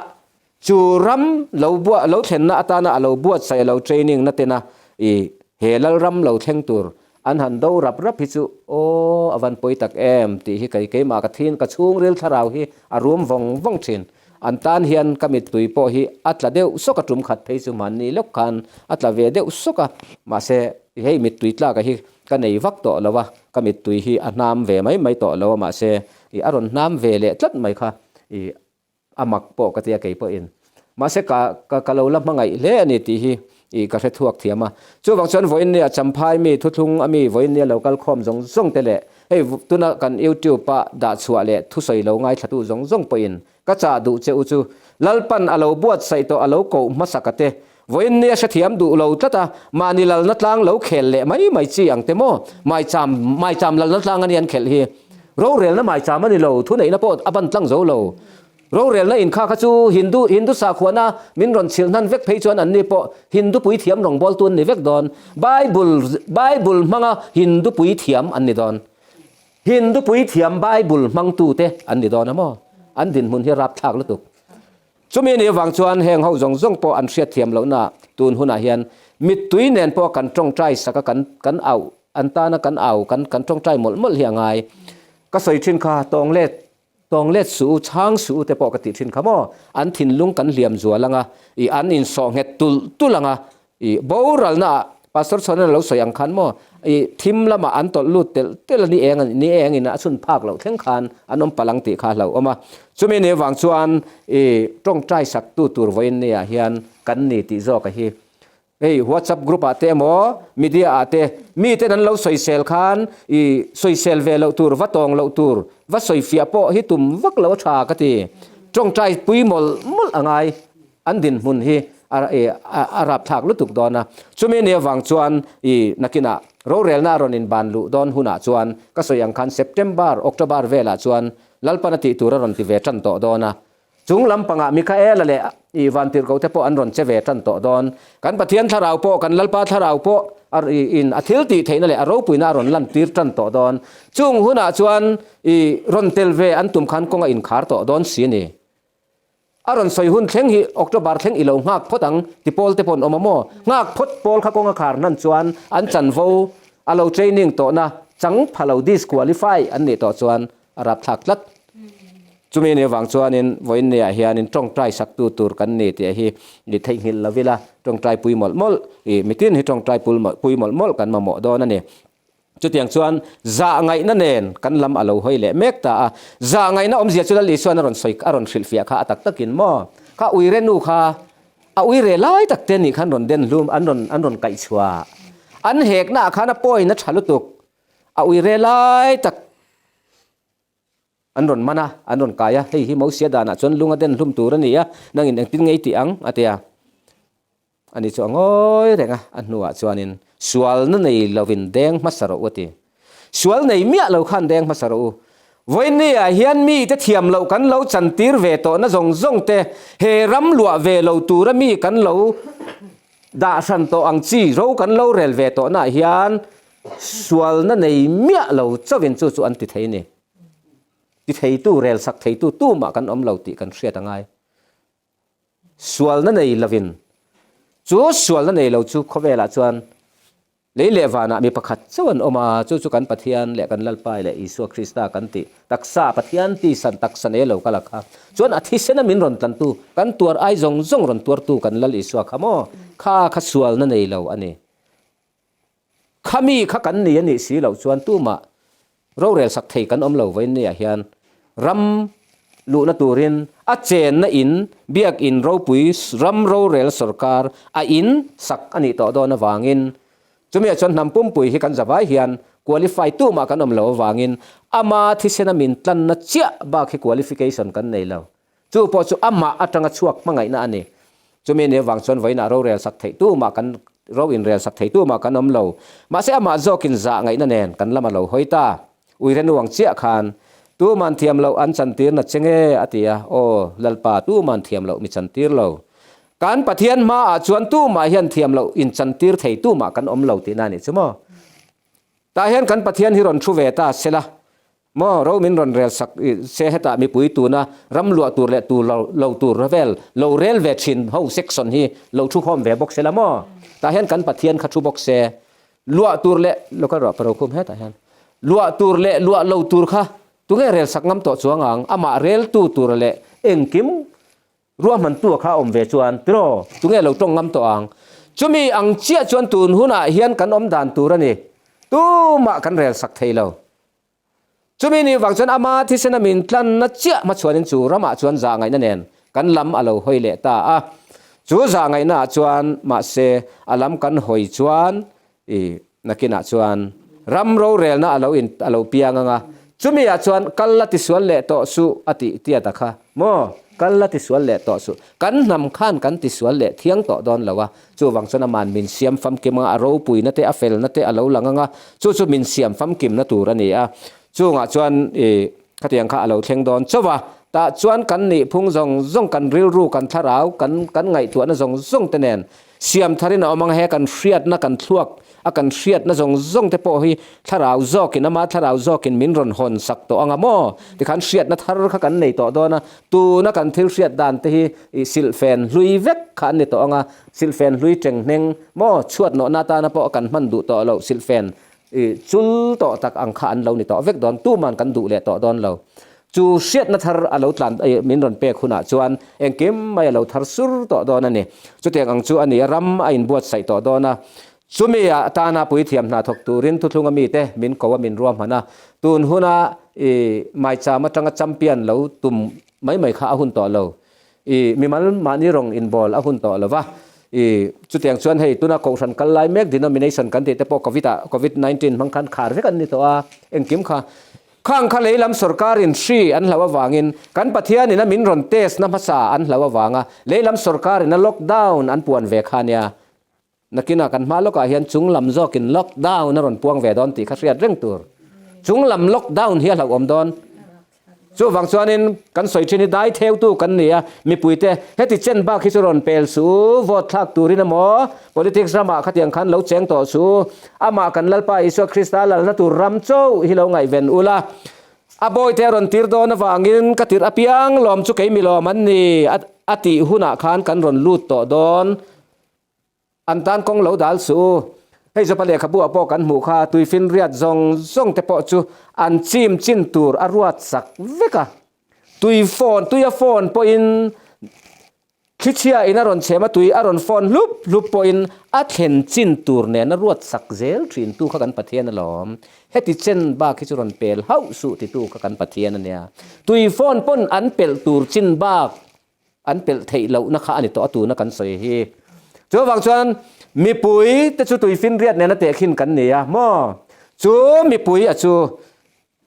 chu ram lo buah lo thlenna atana a lo buatsaih a lo training na tena i he Lalram lo thleng tur an han do rap rap hi chu aw a van pawi tak em tih hi kei keimah ka thin ka chhungril thlarau hi a rum vawng vawng thin. An tan hian ka mittui pawh hi a tla deuh sawk a tum khat phei chu mahni lawk khan a tla ve deuh sawk a, mahse hei mittui tlak a hi ka nei vak tawh lo a, ka mittui hi a hnam ve mai mai tawh lo a mahse ih a rawn hnam ve leh tlat mai kha ih a mak pawh ka tia kei pawhin. Mahse ka ka ka lo la hmangaih hle a ni tih hi ih ka hre thuak thiam a. Chuvang chuan vawiin nia Champhai mi thuthlung a mi vawiin nia lo kal khawm zawng zawng te leh hei tuna kan YouTube a dah chhuah leh thusawi lo ngaithlatu zawng zawng pawhin ka chah duh che u chu Lalpan a lo buatsaih tawh a lo koh hmasa ka te vawiin nia hrethiam duh lo tlat a mahni lalna tlang lo khel leh mai mai chi ang te maw maicham maicham lalna tlang a ni an khelh hi rorelna maicham a ni lo thuneihna pawh a ban tlang zo lo. Rorelna inkha kha chu Hindu Hindu sakhuana min rawn chhilh hnan vek phei chuan anni pawh Hindu puithiam rawngbawltu an ni vek dawn. Bible Bible hmanga Hindu puithiam an ni dawn. Hindu puithiam Bible hmangtute an ni dawn a maw? An dinhmun hi rapthlak lutuk. Chumi anih avang chuan heng ho zawng zawng pawh an hriatthiam lohna tun hunah hian mittui nen pawh kan tawngtai sak a kan kan au an tana kan au kan kan tawngtai mawlh mawlh hi a ngai. Ka sawi thin kha tawng let Tawng let suh u, chhang suh u te pawh ka tih thin kha maw? An thinlung kan hliam zual ang a, ih an insawh nghet tulh tulh ang a, ih boralna ah Pastor Chhuanan a lo sawi ang khan maw, ih thim lamah an tawlh lut telh telh a ni eng ni eng in a chhun phak loh thleng khan an awm palh ang tih kha a hlauhawm a. Chumi ni avang chuan ih tawngtai sak tu tur vawiin ni ah hian kan ni tih zawk a hi Hei WhatsApp group ah te emaw media ah te mi ten an lo sawisel khan i sawisel ve loh tur va tawng loh tur va sawifiah pawh hi tum vak lo a tha ka ti. Tawngtai pui mawlh mawlh a ngai an dinhmun hi a rapthlak lutuk dawn a. Chumi ni avang chuan i nakinah rorelna a rawn inban luh dawn hunah chuan ka sawi ang khan September, October velah chuan Lalpan a tih tur a rawn ti ve tan tawh dawn a. Chung lampangah Mikaela leh i vantirhkohte pawh an rawn che ve tan tawh dawn. Kan Pathian thlarau pawh, kan Lalpa thlarau pawh a in a thil tih theihna leh a ropuina a rawn lantir tan tawh dawn. Chung hunah chuan i rawn tel ve an tum khan kawng a inkhar tawh dawn si a ni. A rawn sawi hun thleng hi October thleng i lo nghak phawt ang ti pawl te pawh an awm a maw? Nghak phawt pawl kha kawng a khar hnan chuan an chanvo a lo training tawhna chang pha lo disqualify an nih tawh chuan a rapthlak tlat. Chumi ni avang chuanin vawiin niah hianin tawngtai saktu tur kan ni tih hi i theihnghilh lo ila, tawngtai pui mawlh mawlh, i mitin hi tawngtai pui mawlh mawlh kan mamawh dawn a ni. Chutiang chuan zah ngaihna nen kan lam a lo hawi leh mek ta a, zah ngaihna awmzia chu Lal Isuan a rawn sawi a rawn hrilhfiah kha a tak takin maw? Kha uire nu kha a uire lai tak te nih khan rawn den hlum an rawn an rawn kaihchhuah an hekna ah khan a pawina tha lutuk a uire lai tak An rawn man a, an rawn kai a, hei hi Mosia danah chuan lung a den hlum tur a ni a, nangin engtin nge i tih ang? a ti a. Ani chu a ngawi reng a, a hnuah chuanin, Sualna nei lovin deng hmasa rawh u a ti. Sual nei miah lo khan deng hmasa rawh u. Vawinia hian mite thiam loh kan lo chantir ve tawhna zawng zawng te, he ram luah ve lo tura mi kan lo dah hran tawh ang chi ro kan lo rel ve tawhnaah hian sualna nei miah lo chauhin chu chu an ti thei a ni. Ti theitu, rel sak theitu tumah kan awm lo tih kan hriat a ngai. Sualna nei lovin, chu sualna nei lo chu khawvelah chuan lei leh vanah mi pakhat chauh an awm a, chu chu kan Pathian leh kan Lalpai leh Isua Krista kan tih taksa Pathian tisan taksa nei lo kal a kha. Chuan a thisena min rawn tlantu, kan tuar ai zawng zawng rawn tuartu kan Lal Isua kha maw? Kha kha sualna nei lo a ni. Khami kha kan ni a nih si loh chuan tumah rorel sak thei kan awm lo vawiin niah hian ram luhna turin a chenna in biakin ropui ram rorel sorkar a in sak a nih tawh dawn avangin chumiah chuan hnam pumpui hi kan zavai hian qualify tumah kan awm lo avangin ama thisena min tlanna chiah bak hi qualification kan nei lo. Chu pawh chu amah atanga chhuak hmangaihna a ni. Chumi ni avang chuan vawiinah rorel sak theih tu mah kan ro inrel sak thei tu mah kan awm lo. Mahse amah zawkin zah ngaihna nen kan lam a lo hawi ta. Uire nuang chiah khan, Tuman thiam loh an chantir na che nge? a ti a. Aw, Lalpa, tuman thiam loh mi chantir lo. Kan Pathian hmaah chuan tumah hian thiam loh inchantir thei tumah kan awm lo tihna a nih chu maw? Tah hian kan Pathian hi rawn thu ve ta sela, Maw ro min rawn rel sak se hetah mipui tuna ram luah tur leh tur lo lo tur vel lo rel ve thin ho section hi lo thu khawm ve bawk se la maw? Tah hian kan Pathian kha thu bawk se. Luah tur leh local ruah paro khum hetah hian luah tur leh luah lo tur kha tunge rel sak ngam tawh chuang ang amah reltu tura leh engkim ruahmantu kha a awm ve chuan tiraw tunge lo tawng ngam tawh ang chumi ang chiah chuan tun hunah hian kan awm dan tur a ni tumah kan rel sak thei lo. Chumi ni vang chuan ama thisena min tlanna chiah hmachhuanin chu ramah chuan zah ngaihna nen kan lam a lo hawi leh ta a. Chu zah ngaihnaah chuan mahse a lam kan hawi chuan i nakinah chuan ram rorelna a lo in a lo piang ang a. Chumi ah chuan kal la tisual leh tawh suh a tih tiat a kha maw? Kal la tisual leh tawh suh. Kan hnam khan kan tisual leh thiang tawh dawn lo a. Chuvang chuan aman min siam famkim anga a ropuina te a felna te a lo lang anga chu chu min siam famkimna tur a ni a. Chungah chuan i khatiang kha a lo thleng dawn chauh a, tah chuan kan nihphung zawng zawng kan rilru kan thlarau kan kan ngaihtuahna zawng zawng te nen siam tharin a awm anga he kan hriatna kan thluak a kan hriatna zawng zawng te pawh hi thlarau zawkin ama thlarau zawkin min rawn hawn sak tawh anga maw tikhan hriatna thar kha kan nei tawh dawn a tuna kan thil hriat dan te hi ih silhfen hlui vek kha an ni tawh anga silhfen hlui teng hneng maw chhuat nawhna atana pawh kan hman duh tawh loh silhfen ih chul tawh tak ang kha an lo ni tawh vek dawn tuman kan duh leh tawh dawn lo chu hriatna thar a lo tlan ih min rawn pek hunah chuan engkim mai a lo thar sur tawh dawn a ni chutiang ang chu a ni a ram a inbuatsaih tawh dawn a Chumi ah tana puithiam hna thawk turin thuthlunga mite min ko a min ruahman a, tun huna i maicham atanga champion lo tum mai mai kha a hun tawh lo. I mimal mahni rawng inbawl a hun tawh lo va. I chutiang chuan hei tuna kohhran kal lai mek denomination kan tih te pawh covid ah covid 19 hmang khan khar vek an ni tawh a, engkim kha khang kha leilam sorkarin hri an hlau avangin kan Pathianin a min rawn test na hmasa an hlau avanga leilam sorkarin a lockdown an puan ve kha nia. Nakinah kan hma lawkah hian chung lam zawkin lockdown a rawn puang ve dawn tih kha hriat reng tur. Chung lam lockdown hi a hlauhawm dawn. Chuvang chuanin kan sawi thin hi dai theutu kan ni a, mipuite heti chen bak hi chu rawn pel suh u, vote thlak turin emaw politics ramah khatiang khan lo cheng tawh suh u, amah kan Lalpa Isua Krista lalna tur ram chauh hi lo ngaihven ula. A bawite a rawn tir dawn avangin ka tirh apiang lawm chu kei mi lawm an ni a tih hunah khan kan rawn lut tawh dawn. An tan kawng lo dal suh u. Hei zawpa lehkhabu ah pawh kan hmuh kha tuifinriat zawng zawng te pawh chu an chim chin tur a ruat sak vek a. Tui phone, tuia phone pawhin thlichhia in a rawn chhem a, tui a rawn phone hlup hlup pawhin a thlen chin tur nen a ruat sak zel thin tu kha kan Pathian alawm. Heti chen bak hi chu rawn pel hauh suh titu kha kan Pathian a nia. Tui phone pawn an pelh tur chin bak An pelh theih lohna kha a ni tawh a tuna kan sawi hi. Chuvang chuan mipui te chu tuifinriat nena tehkhin kan ni a maw? Chu mipui a chu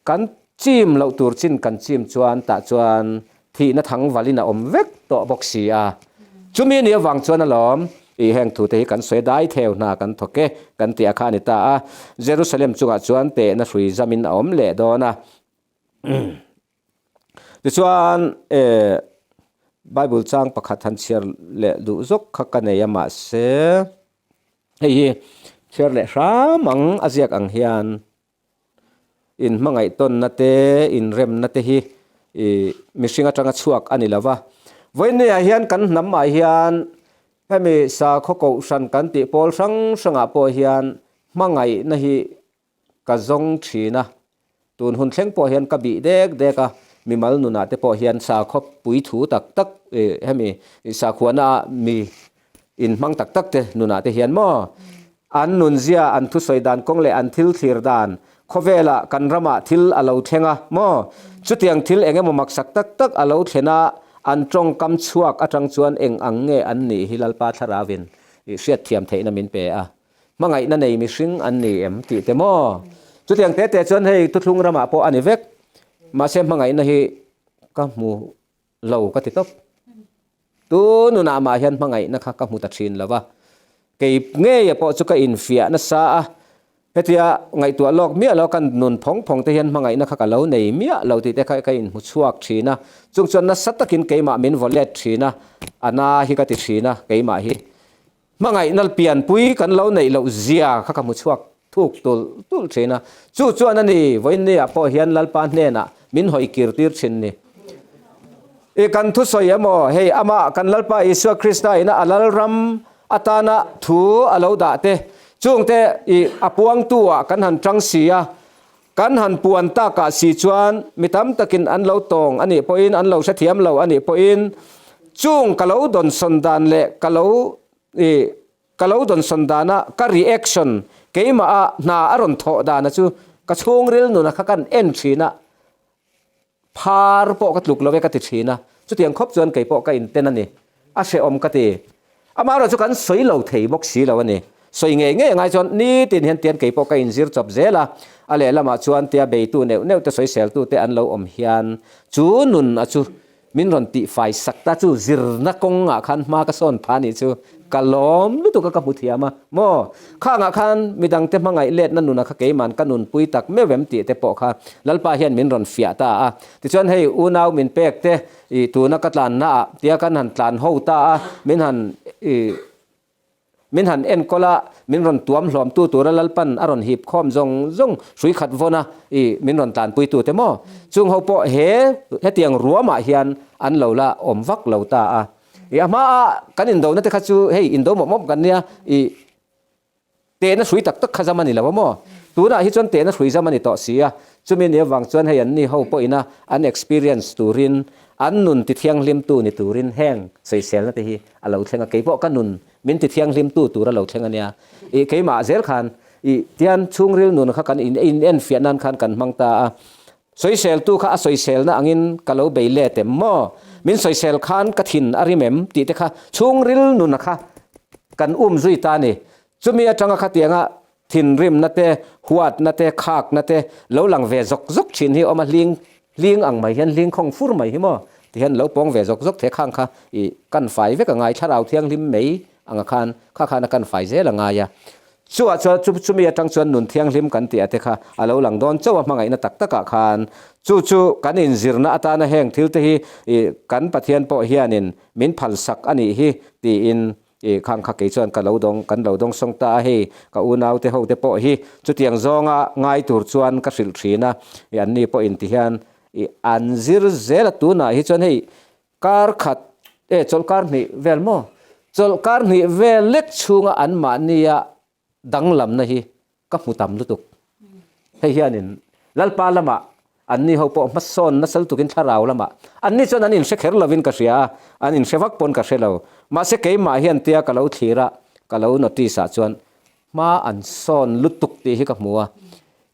kan chim loh tur chin kan chim chuan tah chuan thihna thang valin a awm vek tawh bawk si a. Chumi ni avang chuan alawm i heng thu te hi kan sawi dai theu hna kan thawk e kan tih a kha a ni ta a. Jerusalem chungah chuan tehna hrui zamin a awm leh dawn a. Tichuan eh Bible chang pakhat han chhiar leh duh zawk kha ka nei a mahse hei hi chhiar leh hram ang a ziak ang hian in hmangaih tawnna te inremna te hi ih mihring atanga chhuak a ni lo va vawiin ah hian kan hnam ah hian hemi sakhaw kohhran kan tih pawl hrang hrangah pawh hian hmangaihna hi Ka zawng thin a, tun hun thleng pawh hian ka bih dek dek a, mimal nunah te pawh hian sakhaw pui thu tak tak ih hemi sakhuana ah mi inhmang tak tak te nunah te hian maw an nunzia an thusawi dan kawng leh an thil thlir dan khawvelah kan ramah thil a lo thleng a maw chutiang thil eng emaw maksak tak tak a lo thlen a an tawngkam chhuak atang chuan eng ang nge an nih hi Lalpa Thlarauin ih hriatthiam theihna min pe a. Hmangaihna nei mihring an ni em tih te maw? Chutiang te te chuan hei thuthlung ramah pawh a ni vek. Mahse hmangaihna hi ka hmu lo ka ti tawp. Tu nunah mah hian hmangaihna kha ka hmu ta thin lo va. Kei ngeia pawh chu ka infiah nasa a, hetia ngaihtuah lawk miah lo kan nun phawng phawng te hian hmangaihna kha ka lo nei miah lo tih te kha ka inhmu chhuak thin a. Chung chuan nasa takin keimah min vaw let thin a, a na hi ka ti thin a keimah hi. Hmangaihna pianpui kan lo neih loh zia kha ka hmu chhuak thuk tulh tulh thin a, chu chuan a ni vawiinniah pawh hian Lalpa hnenah min hawi kir tir thin ni. I kan thusawi emaw hei amah kan Lalpa Isua Krista ina a Lalram atana thu a lo dah te. Chungte i a puangtu ah kan han tang si a, kan han puan takah si chuan mi tam takin an lo tawng a nih pawhin, an lo hrethiam lo a nih pawhin, chung ka lo dawnsawn dan leh ka lo i ka lo dawnsawn dana ka reaction keimah a hna a rawn thawh dana chu ka chhungril nuna kha kan en thin a, Phar pawh ka tluk lo e ka ti thin a, chutiang khawp chuan kei pawh ka inten a ni. A hrehawm ka ti. Amaherawhchu kan sawi lo thei bawk si lo a ni. Sawi ngei ngei angai chuan nitin hian tian kei pawh ka inzir chawp zel a, a lehlamah chuan tia beitu neuh neuh te sawiseltu te an lo awm hian chu nun a chu min rawn tihfai sak ta chu zirna kawngah khan hma ka sawn pha nih chu ka lawm lutuk a ka hmu thiam a maw? Khangah khan midangte hmangaih letna nuna kha keiman ka nunpui tak meuh em tih te pawh kha Lalpa hian min rawn fiah ta a. Tichuan hei unau min pek te ih tuna ka tlanna ah tia kan han tlan ho ta a, min han ih min han enkawl a, min rawn tuam hlawm tu tura Lalpan a rawn hip khawm zawng zawng hrui khat vawn a ih min rawn tlanpui tu te maw? Chung ho pawh he hetiang ruamah hian an lo la awm vak lo ta a. I a hmaa kan indona te kha chu hei indo mawp mawp kan nia i tehna hrui tak tak kha zam a ni lo a maw? Tunah hi chuan tehna hrui zam a ni tawh si a, chumi ni avang chuan hei an ni ho pawhin a an experience turin an nun tithianghlimtu ni turin heng sawiselna te hi a lo thleng a, keipawh ka nun min tithianghlimtu tur a lo thleng a nia. I keimah zel khan i tian chhungril nun kha kan in enfiah nan khan kan hmang ta a. Sawiseltu kha a sawiselna angin ka lo bei let em maw? Min sawisel khan ka thin a rim em? tih te kha chhungril nuna kha kan um zui ta a ni. Chumi atanga khatianga thinrimna te, huatna te, khakna te lo lang ve zawk zawk thin hi awm a, hling hling ang mai hian hling khawng fur mai hi maw? Ti hian lo pawng ve zawk zawk the khang kha i kan fai vek a ngai, thlarau thianghlim mai anga khan kha khan a kan fai zel a ngai a. Chuah chuan chu chumi atang chuan nun thianghlim kan tih ate kha a lo lang dawn chauh a hmangaihna tak takah khan chu chu kan inzirna atana heng thil te hi ih kan Pathian pawh hianin min phalsak a nih hi tiin ih khang kha kei chuan ka lo dawng kan lo dawng sawng ta a hei ka unau te ho te pawh hi chutiang zawnga ngai tur chuan ka hrilh thin a ih anni pawhin ti hian ih an zir zel a tunah hi chuan hei Kar khat e chawlh kar hnih vel maw? Chawlh kar hnih vel lek chhunga anmahnia danglamna hi ka hmu tam lutuk. Hei hianin Lalpa lamah anni ho pawh hmasawn nasa lutukin thlarau lamah anni chuan an inhre kher lovin ka hria a, an inhre vak pawn ka hre lo. Mahse keimah hian tia ka lo thlir a, ka lo notice ah chuan hma an sawn lutuk tih hi ka hmu a.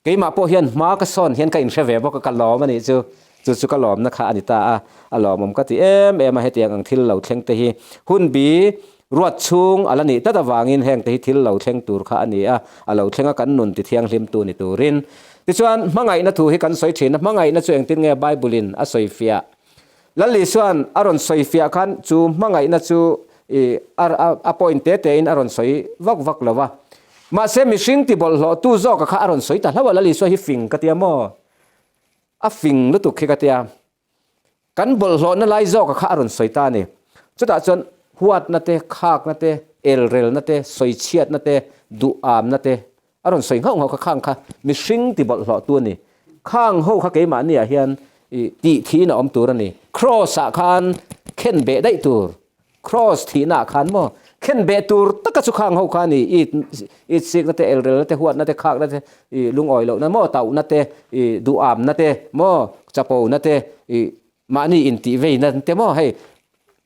Keimah pawh hian hma ka sawn hian ka inhre ve bawk a, ka lawm a nih chu. Chu chu ka lawmna kha a ni ta a, a lawmawm ka ti em em a, hetiang ang thil lo thleng te hi hunbi ruat chhung a la nih tlat avangin heng te hi thil lo thleng tur kha a ni a, a lo thleng a kan nun ti thianghlim tu ni turin. Tichuan, hmangaihna thu hi kan sawi thin a, hmangaihna chu engtin nge Bible-in a sawi fiah? Lal Isua'n a rawn sawi fiah khan chu hmangaihna chu i a point te tein a rawn sawi vak vak lo va. Mahse mihring ti bawlhhlawhtu zawka kha a rawn sawi ta hlauh a, Lal Isua hi fing ka tia maw? A fing lutuk khi ka tia. Kan bawlhhlawhna lai zawka kha a rawn sawi ta a ni. Chutah chuan huatna te, khakna te, elrelna te, sawichhiatna te, duhamna te A rawn sawi nghauh nghauh kha khang kha mihring ti bawlhhlawhtu a ni. Khang ho kha keimahniah hian i tih thihin a awm tur a ni. Kraws ah khan khen beh daih tur. Kraws thihna ah khan maw khen beh tur taka chu khang ho kha a ni. I it sikna te, elrelna te, huatna te, khakna te, i lungawi lohna maw, tauhna te, i duhamna te maw, chapona te, i Mahni intih vei nan te maw hei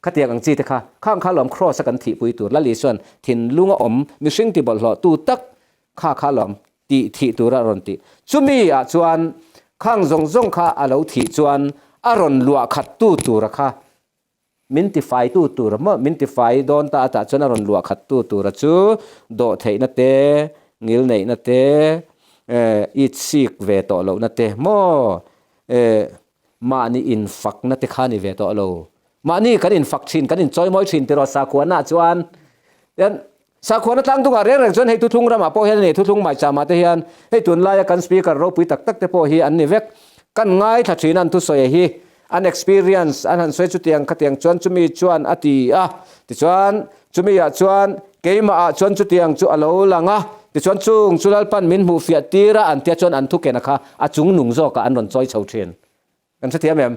khatiang ang chi te kha khang kha lawm kraws a kan thihpui tur Lal Isuan thinlung a awm mihring ti bawlhhlawh tu tak kha kha lawm tih thih tur a rawn tih chumi ah chuan khang zawng zawng kha a lo thih chuan a rawn luah khat tu tur a kha min ti fai tu tur a maw min ti fai dawn ta atah chuan a rawn luah khat tu tur a chu dawh theihna te ngil neihna te eh it sik ve tawh lohna te maw eh Mahni infakna te kha ni ve tawh lo. Mahni kan infak thin, kan inchawimawi thin tiraw sakhuana chuan. Tian sakhuana tlang dungah reng reng chuan hei thuthlung ramah pawh hian a ni, thuthlung maichama te hian hei tunlaia kan speaker ropui tak tak te pawh hi an ni vek. Kan ngaithla thin a an thusawi hi, an experience an han sawi chutiang khatiang chuan chumi chuan a ti a, tichuan chumi ah chuan keimah ah chuan chutiang chu a lo lang a, tichuan chung chu Lalpan min hmuh fiah tir a an tia chuan an thukena kha a chung nung zawkah an rawn chawi chho thin. Kan hrethiam em?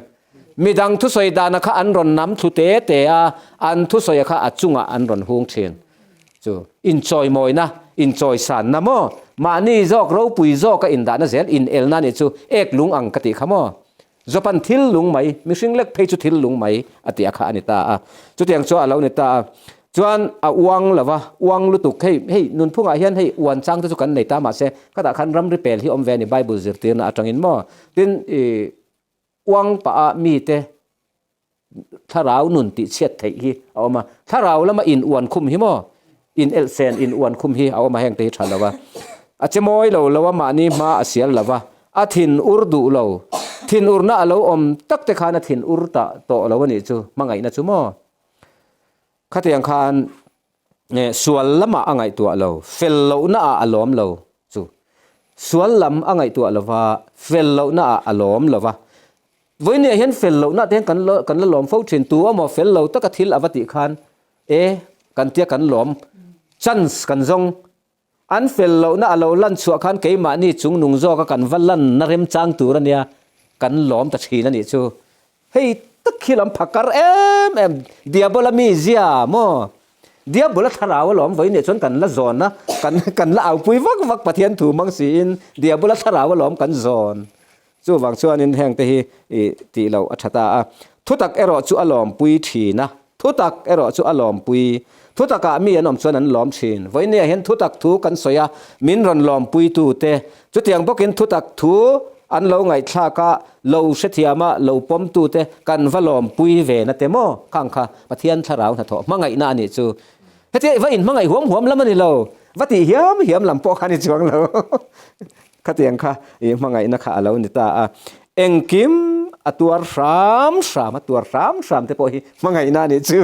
Midang thusawi dana kha an rawn nam thlu te te a, an thusawi kha a chungah an rawn hung thin. Chu inchawimawina, Inchawisanna maw? Mahni zawk ropui zawka indahna zel inelna nih chu ek lung ang ka tih kha maw? Zawpan thil lung mai, mihring lek phei chu thil lung mai a tih a kha a ni ta a. Chutiang chu a lo ni ta a. Chuan a uang lo va, uang lutuk hei, hei nunphungah hian hei uan chang te chu kan nei ta mahse khatah khan ramri pel hi awm ve a ni Bible zirtirna atangin maw? Tin, ih uang pah a mite thlarau nun tih chhiat theih hi a awm a, thlarau lama in uan khum hi maw in elhsen in uan khum hi a awm a, heng te hi tha lo a, a che mawi lo lo a, mahni hma a sial lo va, a thin ur duh lo, thin urna a lo awm tak te khan a thin ur ta tawh lo a nih chu, hmangaihna chu maw khatiang khan sual lamah a ngaihtuah lo, fel lohna ah a lawm lo chu. Sual lam a ngaihtuah lo va, fel lohna ah a lawm lo va. Vawinia hian fel lohna te hian kan la kan la lawm fo thin, tu emaw fel lo taka thil a va tih khan e kan tia kan lawm, chance kan zawng. An fel lohna a lo lan chhuah khan keimahni chung nung zawka kan va lanna remchang tur a nia, kan lawm ta thin a nih chu. Hei tak hi lam phakar em em, Diabola mizia maw? Diabola thlarau alawm vawi nih chuan kan la zawn a, kan kan la aupui vak vak Pathian thu mang siin Diabola thlarau alawm kan zawn. Chuvang chuanin hengte hi i tih loh a tha ta a. Thutak erawh chu a lawmpui thin a, thutak erawh chu a lawmpui. Thutakah mi an awm chuan an lawm thin. Vawinia hian thutak thu kan sawi a, min rawn lawmpuitu te. Chutiang bawkin thutak thu an lo ngaihthlak a, lo hrethiam a, lo pawmtu te kan va lawmpui ve na te maw? Khang kha Pathian thlarau hnathawh hmangaihna a nih chu. Hetia i va inhmangaih huam huam lam a ni lo, va tih hiam hiam lam pawh kha a ni chuang lo. Khatiang kha i hmangaihna kha a lo ni ta a, engkim a tuar hram hram, a tuar hram hram te pawh hi hmangaihna a nih chu.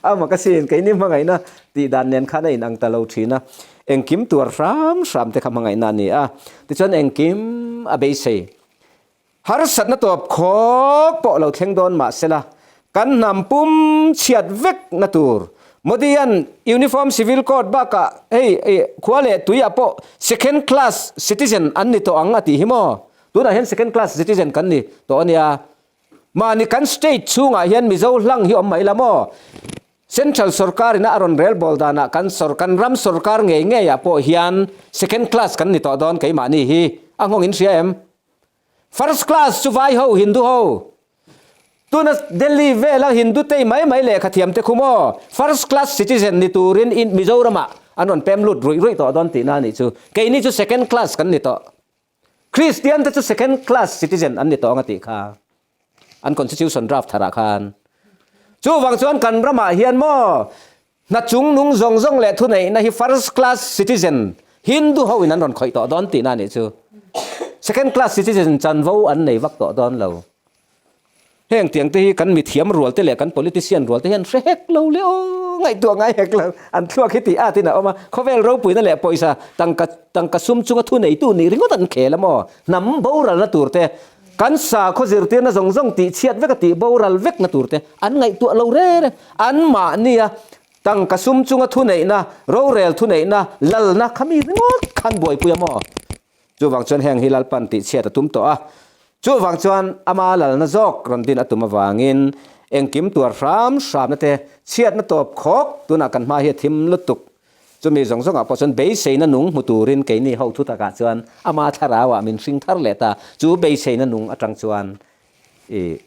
Ama ka sin, keini hmangaihna tih dan nen khan a inang ta lo thin a, engkim tuar hram hram te kha hmangaihna a ni a, tichuan engkim a beisei. Harsatna tawp khawk pawh lo thleng dawn mah sela, kan hnam pum chhiat vek na tur. Modi-a'n Uniform Civil Code bakah hei khua leh tuiah pawh second class citizen an ni tawh ang a tih hi maw? Tunah hian second class citizen kan ni tawh a nia. Mahni kan state chhungah hian Mizo hlang hi awm mai la maw? Central sorkar ina a rawn rel bawl danah kan sor kan ram sorkar ngei ngeiah pawh hian second class kan ni tawh dawn keimahni hi a nghawng in hria em? First class chu vai ho Hindu ho. Tuna Delhi vela Hindu tei mai mai lehkha thiam te khu maw first class citizen ni turin in Mizoramah an rawn pem lut ruih ruih tawh dawn tihna a nih chu. Keini chu second class kan ni tawh. Christian te chu second class citizen an ni tawh ang a tih kha. An constitution draft tharah khan. Chuvang chuan kan ramah hian maw hna chung nung zawng zawng leh thuneihna hi first class citizen Hindu ho in an rawn khawih tawh dawn tihna a nih chu. Second class citizen chanvo an nei vak tawh dawn lo. Heng tiang te hi kan mithiam rual te leh kan politician rual te hian hre hek lo le aw, ngaihtuah ngai hek lo. An thluak hi tih at in a awm a, khawvel ropuina leh pawisa tangka tangka sum chunga thuneitu nih ringawt an khel a maw? Hnam boralna tur te Kan sakhaw zirtirna zawng zawng tih chhiat veka tih boral vekna turte an ngaihtuah lo re re. Anmahnia tangka sum chunga thuneihna, rorel thuneihna, lalna kha mi ringawt khan buaipui a maw? Chuvang chuan heng hi Lalpan tih chhiat a tum tawh a. Chuvang chuan ama lalna zawk rawn din a tum avangin engkim tuar hram hramna te chhiatna tawp khawk tunah kan hma hi a thim lutuk. Chumi zawng zawngah pawh chuan beiseina nung hmu turin keini ho thu takah chuan ama thlarauah min hring thar leh ta. Chu beiseina nung atang chuan i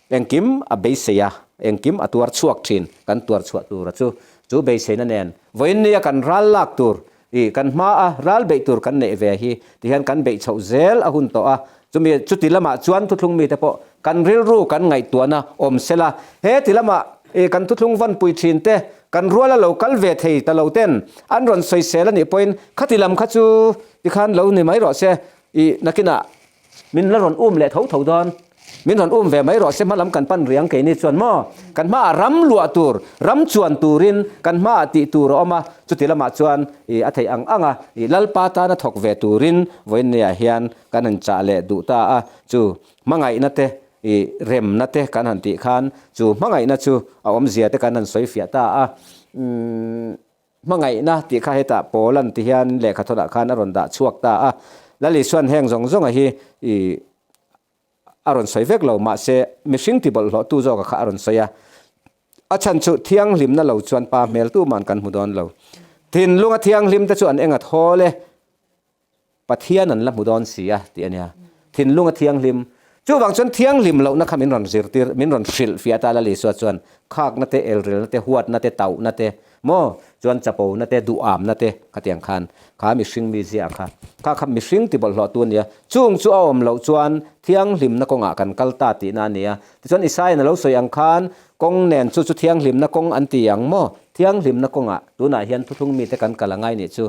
engkim a beisei a, engkim a tuar chhuak thin, kan tuar chhuah tura chu chu beiseina nen vawiin nia kan ral lak tur i kan hmaa ral beih tur kan neih ve hi tihian kan beih chhoh zel a hun tawh a. Chumi chuti lamah chuan thuthlung mite pawh kan rilru kan ngaihtuahna awm sela, he ti lamah i kan thuthlung vanpui thin te kan rual a lo kal ve thei ta lo ten an rawn sawisel a nih pawhin khati lam kha chu tikhan lo ni mai rawh se, i nakinah min la rawn um leh tho tho dawn, min rawn um ve mai rawh se hma lam kan pan riang keini chuan maw kan hmaah ram luah tur, ram chuan turin kan hmaah tih tur a awm a, chuti lamah chuan i a theih ang ang a, i Lalpa tana thawk ve turin vawiinniah hian kan han chah leh duh ta a, chu hmangaihna te ih remna te kan han tih khan chu hmangaihna chu a awmzia te kan han sawi fiah ta a, umm hmangaihna tih kha hetah pawl an ti hian lehkha thawnah khan a rawn dah chhuak ta a, Lal Isuan heng zawng zawnga hi ih a rawn sawi vek lo mahse mihring ti bawlhhlawhtu zawka kha a rawn sawi a, a chhan chu thianghlimna lo chuan pa hmel tuman kan hmu dawn lo. Thinlunga thianghlim te chu an enga thawl e, Pathian an la hmu dawn si a tih a nia. Thinlunga thianghlim. Chuvang chuan thianghlim lohna kha min rawn zirtir, min rawn hrilh fiah ta Lal Isua chuan khakna te, elrilna te, huatna te, tauhna te, maw chuan chapona te, duhamna te khatiang khan kha mihring mi zia kha, kha kha mihring ti bawlhhlawhtu a nia. Chung chu a awm loh chuan thianghlimna kawngah kan kal ta tihna a nia. Tichuan Isaiah-in a lo sawi ang khan kawng nen chu chu thianghlimna kawng an ti ang maw? Thianghlimna kawngah tunah hian thuthlung mite kan kal a ngai nih chu.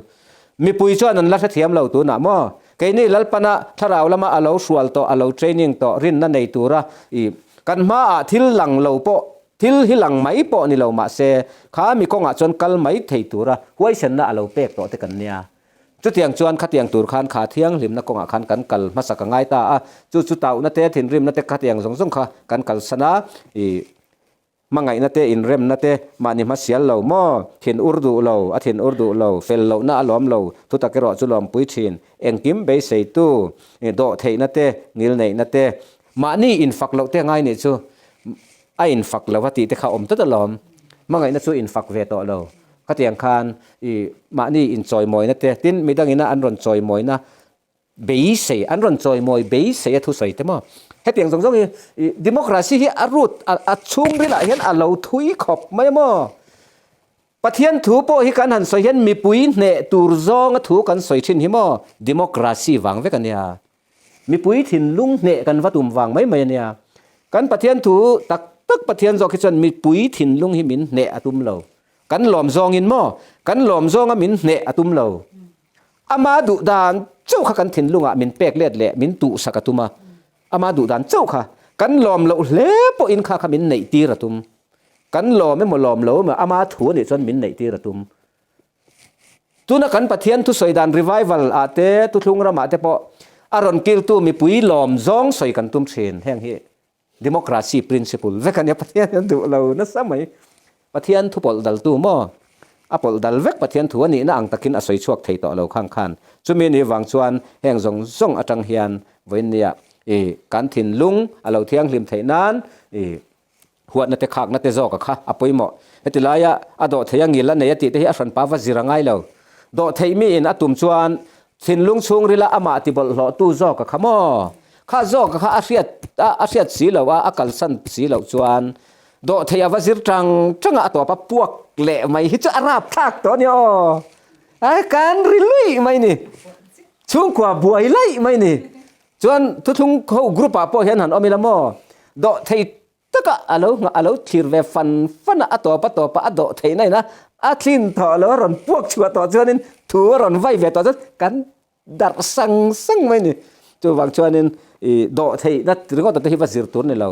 Mipui chuan an la hrethiam lo tunah maw? Keini Lalpana thlarau lama a lo hrual tawh, a lo training tawh, rinna nei tura i kan hmaah thil lang lo pawh, thil hi lang mai pawh ni lo mahse, kha mi kawngah chuan kal mai thei tura huaisenna a lo pek tawh te kan nia. Chutiang chuan khatiang tur khan kha thianghlimna kawngah khan kan kal hmasa ka ngai ta a, chu chu tauhna te, thinrimna te khatiang zawng zawng kha kan kalsan a, i hmangaihna te, inremna te mahni hmasial lo maw? Thin ur duh lo, a thin ur duh lo, fel lohna a lawm lo, thutak erawh chu lawmpui thin, engkim beiseitu, dawhtheihna te, ngilneihna te, mahni infak loh te ngai nih chu a infak lo a tih te kha awm tlat alawm, hmangaihna chu infak ve tawh lo. Khatiang khan i mahni inchawimawina te, tin midangina an rawn chawimawina beisei, an rawn chawimawi beisei a thusawi te maw? Hetiang zawng zawng hi i democracy hi a root a chhungrilah hian a lo thui khawp mai a maw? Pathian thu pawh hi kan han sawi hian mipui hneh tur zawnga thu kan sawi thin hi maw? Democracy vang vek a nia. Mipui thinlung hneh kan va tum vang mai mai a nia. Kan Pathian thu tak tak Pathian zawk hi chuan mipui thinlung hi min hneh a tum lo. Kan lawm zawngin maw? Kan lawm zawnga min hneh a tum lo. Ama duh dan chauh kha kan thinlungah min pek let leh min tuhsak a tum a. Ama duh dan chauh kha kan lawm loh hle pawhin kha kha min neih tir a tum. Kan lawm emaw lawm lo emaw ama thu a nih chuan min neih tir a tum. Tuna kan Pathian thusawi dan revival ah te, Thuthlung ramah te pawh a rawn kiltu mipui lawm zawng sawi kan tum thin. Heng hi democracy principle vek a nia, Pathian hian duh lo nasa mai. Pathian thu pawlh daltu maw? A pawlh dal vek Pathian thu a nihna ang takin a sawi chhuak thei tawh lo khang khan. Chumi ni vang chuan heng zawng zawng atang hian vawiinnia i kan thinlung a lo thianghlim theih nan i Huatna te khakna te zawk a kha a pawimawh. Heti laia a dawh theih a ngil a nei a tih te hi a hranpa va zir a ngai lo. Dawh theih miin a tum chuan thinlung chhungrila amah ti bawlhhlawhtu zawk a kha maw? Kha zawk a kha a hriat a a hriat si loh a, a kalsan si loh chuan dawh theih a va zir tang tang a, a tawp a puak leh mai hi chu a rapthlak tawh a ni aw. A kan ri luih mai ni. Chhungkua buai laih mai ni. Chuan thuthlung ho group ah pawh hian han awm ila maw? Dawh thei taka a lo nghah a lo thlir ve fan fan a, a tawp a tawp a, a dawh theihna ina a thlin thawh lo a rawn puak chhuah tawh chuanin thu a rawn vai ve tawh chuan kan darh sang sang mai a ni. Chuvang chuanin ih dawh theihna ringawt te hi va zir tur a ni lo.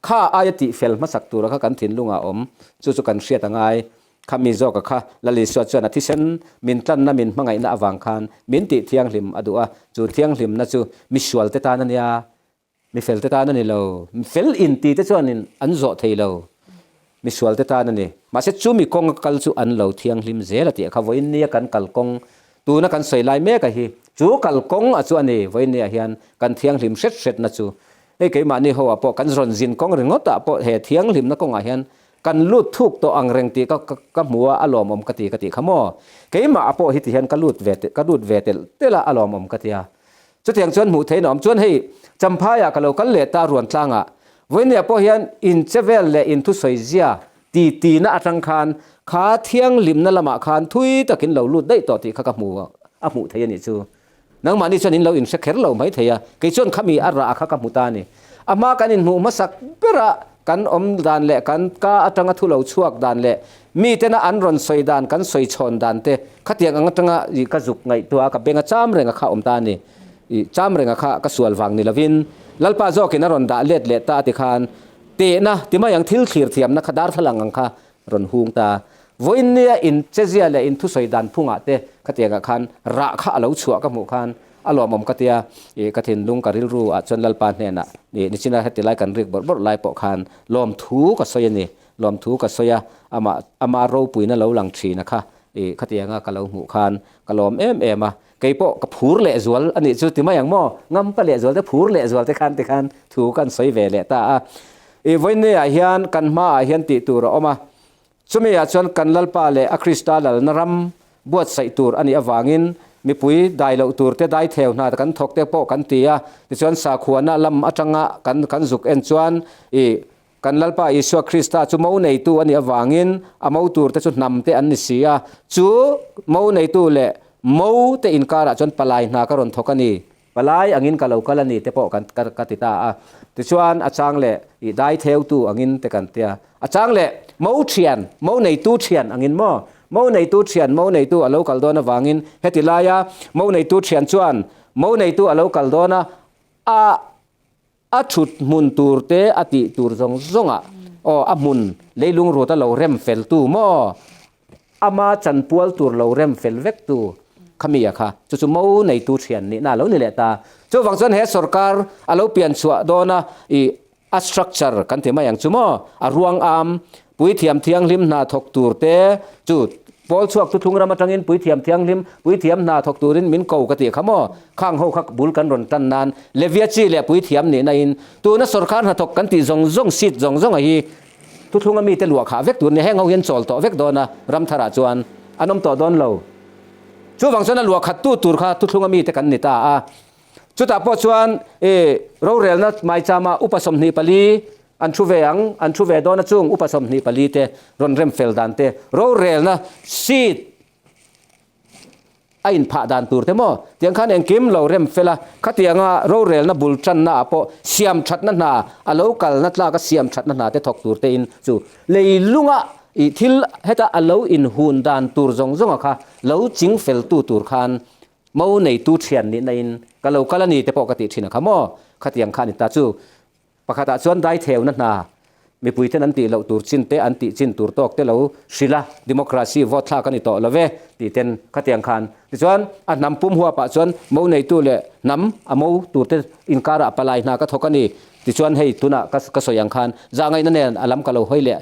Kha aia tih fel hmasak tura kha kan thinlungah a awm, chu chu kan hriat a ngai. Kha mi zawka kha Lal Isua chuan a thisen min tlanna min hmangaihna avang khan min tih thianghlim a duh a, chu thianghlimna chu mi sualte tan a nia, mi felte tan a ni lo, mi fel inti te chuanin an zawh thei lo, mi sualte tan a ni. Mahse chu mi kawnga kal chu an lo thianghlim zel a tih kha vawiin nia kan kalkawng tuna kan sawi lai mek a hi, chu kalkawng a chu a ni vawiin nia hian kan thianghlim hret hretna chu. Hei keimahni ho ah pawh kan rawn zin kawng ringawt ah pawh he thianghlimna kawngah hian kan lut thuk tawh ang reng tih ka ka hmu a, a lawmawm ka ti ka tih kha maw? Keimah ah pawh hi ti hian ka lut ve ka lut ve telh telh a, a lawmawm ka ti a. Chutiang chuan hmuh theihna awm chuan hei Champhai ah ka lo kal leh ta Ruantlang ah vawinia pawh hian in che vel leh in thusawi zia ti ti na atang khan kha thianghlimna lamah khan thui takin lo lut daih tawh tih kha ka hmu a hmuh theih a nih chu. Nangmahni chuan in lo inhre kher lo mai thei a, kei chuan khami a rah kha ka hmu ta a ni. A hma kan inhmuh hmasak bera kan awm dan leh kan ka atanga thu lo chhuak dan leh mitena an rawn sawi dan kan sawi chhawn dan te khatiang ang atanga ih ka zuk ngaihtuah a ka benga cham renga kha awm ta a ni. Ih cham renga kha ka sual vang ni lovin Lalpa zawkin a rawn dah let leh ta a ti khan tehna ti mai ang thil thlir thiamna kha darthlalang ang kha rawn hung ta. Vawiin nia in chezia leh in thusawi dan phungah te khatiangah khan rah kha a lo chhuah ka hmuh khan a lawmawm ka tia, ih ka thinlung ka rilru ah chuan Lalpa hnenah ih nichina heti lai kan rik bawrh bawrh lai pawh khan lawmthu ka sawi a ni, lawmthu ka sawi a, amah ama ropuina lo lang thin a kha ih khatianga ka lo hmuh khan ka lawm em em a, kei pawh ka phur leh zual a nih chu ti mai ang maw, ngampa leh zual te phur leh zual te khan tikhan thu kan sawi ve leh ta a. I vawiinniah hian kan hmaah hian tih tur a awm a, chumi ah chuan kan Lalpa leh a Krista lalna ram buatsaih tur a nih avangin mipui dai loh tur te dai theu hna kan thawk te pawh kan ti a, tichuan sakhuana lam atanga kan kan zuk en chuan ih kan Lalpa Isua Krista chu mo neitu a nih avangin a mo tur te chu hnam te an ni si a, chu mo neitu leh mo te inkarah chuan palai hna ka rawn thawk a ni. Palai angin ka lo kal a ni te pawh kan ka ti ta a. Tichuan a chang leh i dai theutu angin te kan tia. A chang leh mo thian, mo neitu thian angin maw? Mo neitu thian, mo neitu a lo kal dawn avangin heti laia mo neitu thian chuan mo neitu a lo kal dawn a, a a thut hmun tur te a tih tur zawng zawngah aw a hmun leilung rut a lo rem fel tu maw? Ama chanpual tur lo rem fel vek tu khami a kha chu chu mo neitu thian nihna a lo ni leh ta. Chuvang chuan he sorkar a lo pian chhuah dawn a i a structure kan ti mai ang chu maw a ruang am puithiam thianghlim hna thawk tur te chu pawl chhuak thuthlung ram atangin puithiam thianghlim puithiam hna thawk turin min ko ka tih kha maw khang ho kha bul kan rawn tan nan Levia chi leh puithiam nihna in tuna sorkar hnathawk kan tih zawng zawng seat zawng zawng a hi Thuthlunga mite luah khah vek tur nia heng ho hian chawl tawh vek dawn a, Ramtharah chuan an awm tawh dawn lo. Chuvang chuan a luah khat tu tur kha thuthlunga mite kan ni ta a. Chutah pawh chuan i rorelna maichama upa 24 an thu ve ang, an thu ve dawn a chung upa 24 te rawn rem fel dan te, rorelna seat A inphah dan tur te maw? Tiang khan engkim lo rem fel a, khatianga rorelna bul tanna ah pawh siam thatna hna, a lo kalna tlaka siam thatna hna te thawk tur te in chu leilunga ih thil heta a lo inhun dan tur zawng zawnga kha lo ching fel tu tur khan mo neitu thian nihna in ka lo kal a ni te pawh ka tih thin a kha maw? Khatiang kha a ni ta chu. Pakhatah chuan daitheuhna hna, mipuiten an tih loh tur chin te, an tih chin tur tawk te lo hrilh a, democracy vote thlak a ni tawh lo ve tih ten khatiang khan. Tichuan, a hnam pum huapah chuan mo neitu leh hnam a mo turte inkarah palai hna ka thawk a ni. Tichuan hei tunah ka ka sawi ang khan zahngaihna nen a lam ka lo hawi leh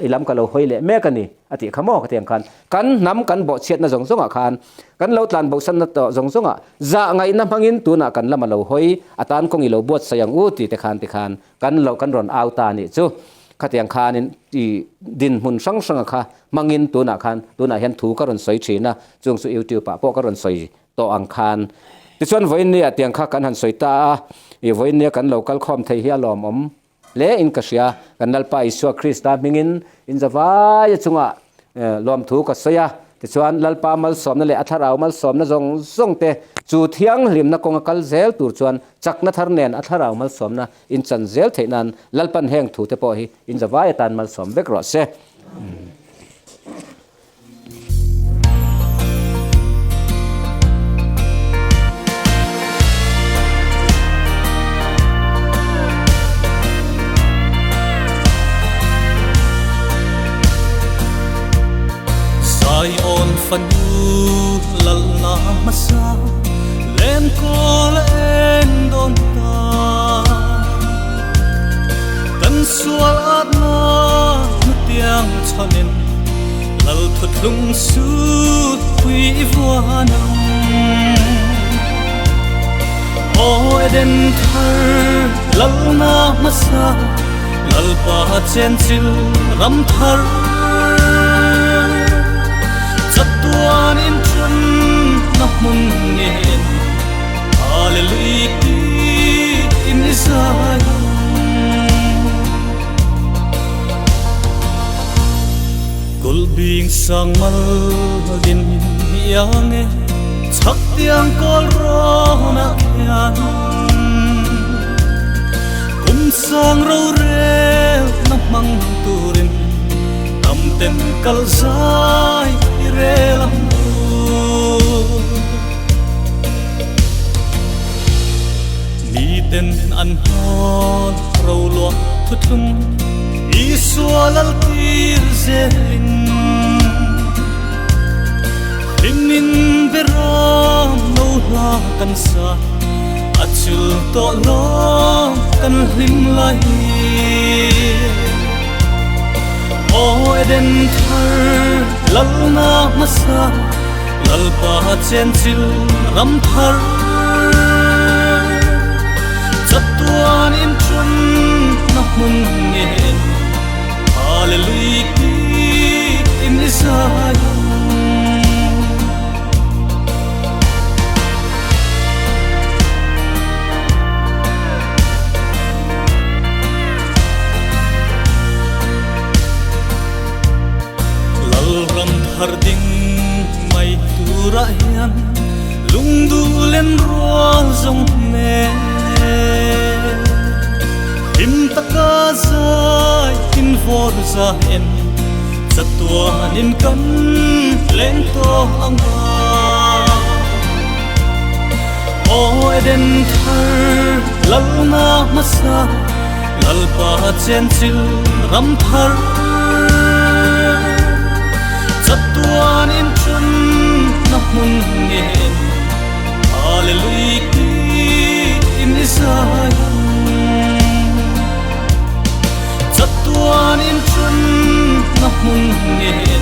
i lam ka lo hawi leh mek a ni a tih kha maw khatiang khan. Kan hnam kan bawhchhiatna zawng zawngah khan kan lo tlan bosanna tawh zawng zawngah Zahngaihna hmangin tunah kan lam a lo hawi, a tan kawng i lo buatsaih ang u ti te khan ti khan kan lo kan rawn au ta a nih chu. Khatiang khanin i dinhmun hrang hranga kha hmangin tunah khan tunah hian thu ka rawn sawi thin a, chung chu YouTube ah pawh ka rawn sawi tawh ang khan. Tichuan vawiinnia tiang kha kan han sawi ta a, i vawiinnia kan lo kal khawm thei hi a lawmawm hle in ka hria. Kan Lalpa Isua Krista hmingin in zavai a chungah lawmthu ka sawi a, tichuan Lalpa malsawmna leh a thlarau malsawmna zawng zawng te chu thianghlimna kawnga kal zel tur chuan chakna thar nen a thlarau malsawmna in chan zel theih nan Lalpan heng thu te pawh hi in zavai atan malsawm vek rawh se. Zion fanu lalna hmasa lenkawl en dawn ta kan sual atna hnutiang chhanin Lal thuthlung sut pui i vuan ang. Aw Eden thar lalna hmasa Lalpa chenchil ram thar Chatuan in ṭan na hmun ngen Hallelujah tiin i zai ang. Kulhbing sang mal din iang e chhak tiang kawl rawn ah khian kum sang rorel na hmang turin tam ten kal zai i rel ang u. Miten an hnawn roluah thuthlung Isua lal tir zelin Hlimin beram lo hla kan sa A chul tawh lawm kan hlim lai hi Aw Eden thar lalna hmasa Lalpa chenchil ram thar Chatuan in ṭan na hmun ngen Hallelujah tiin i zai ang. thar ding mai turah hian lungduh len rual zawng nen hlim taka zai in vawr za en chatuanin kan leng tawh ang a. Aw Eden thar lalna hmasa Lalpa chenchil ram thar chatuan in chun na hmun ngen Hallelujah in zai chatuan in chun na hmun ngen.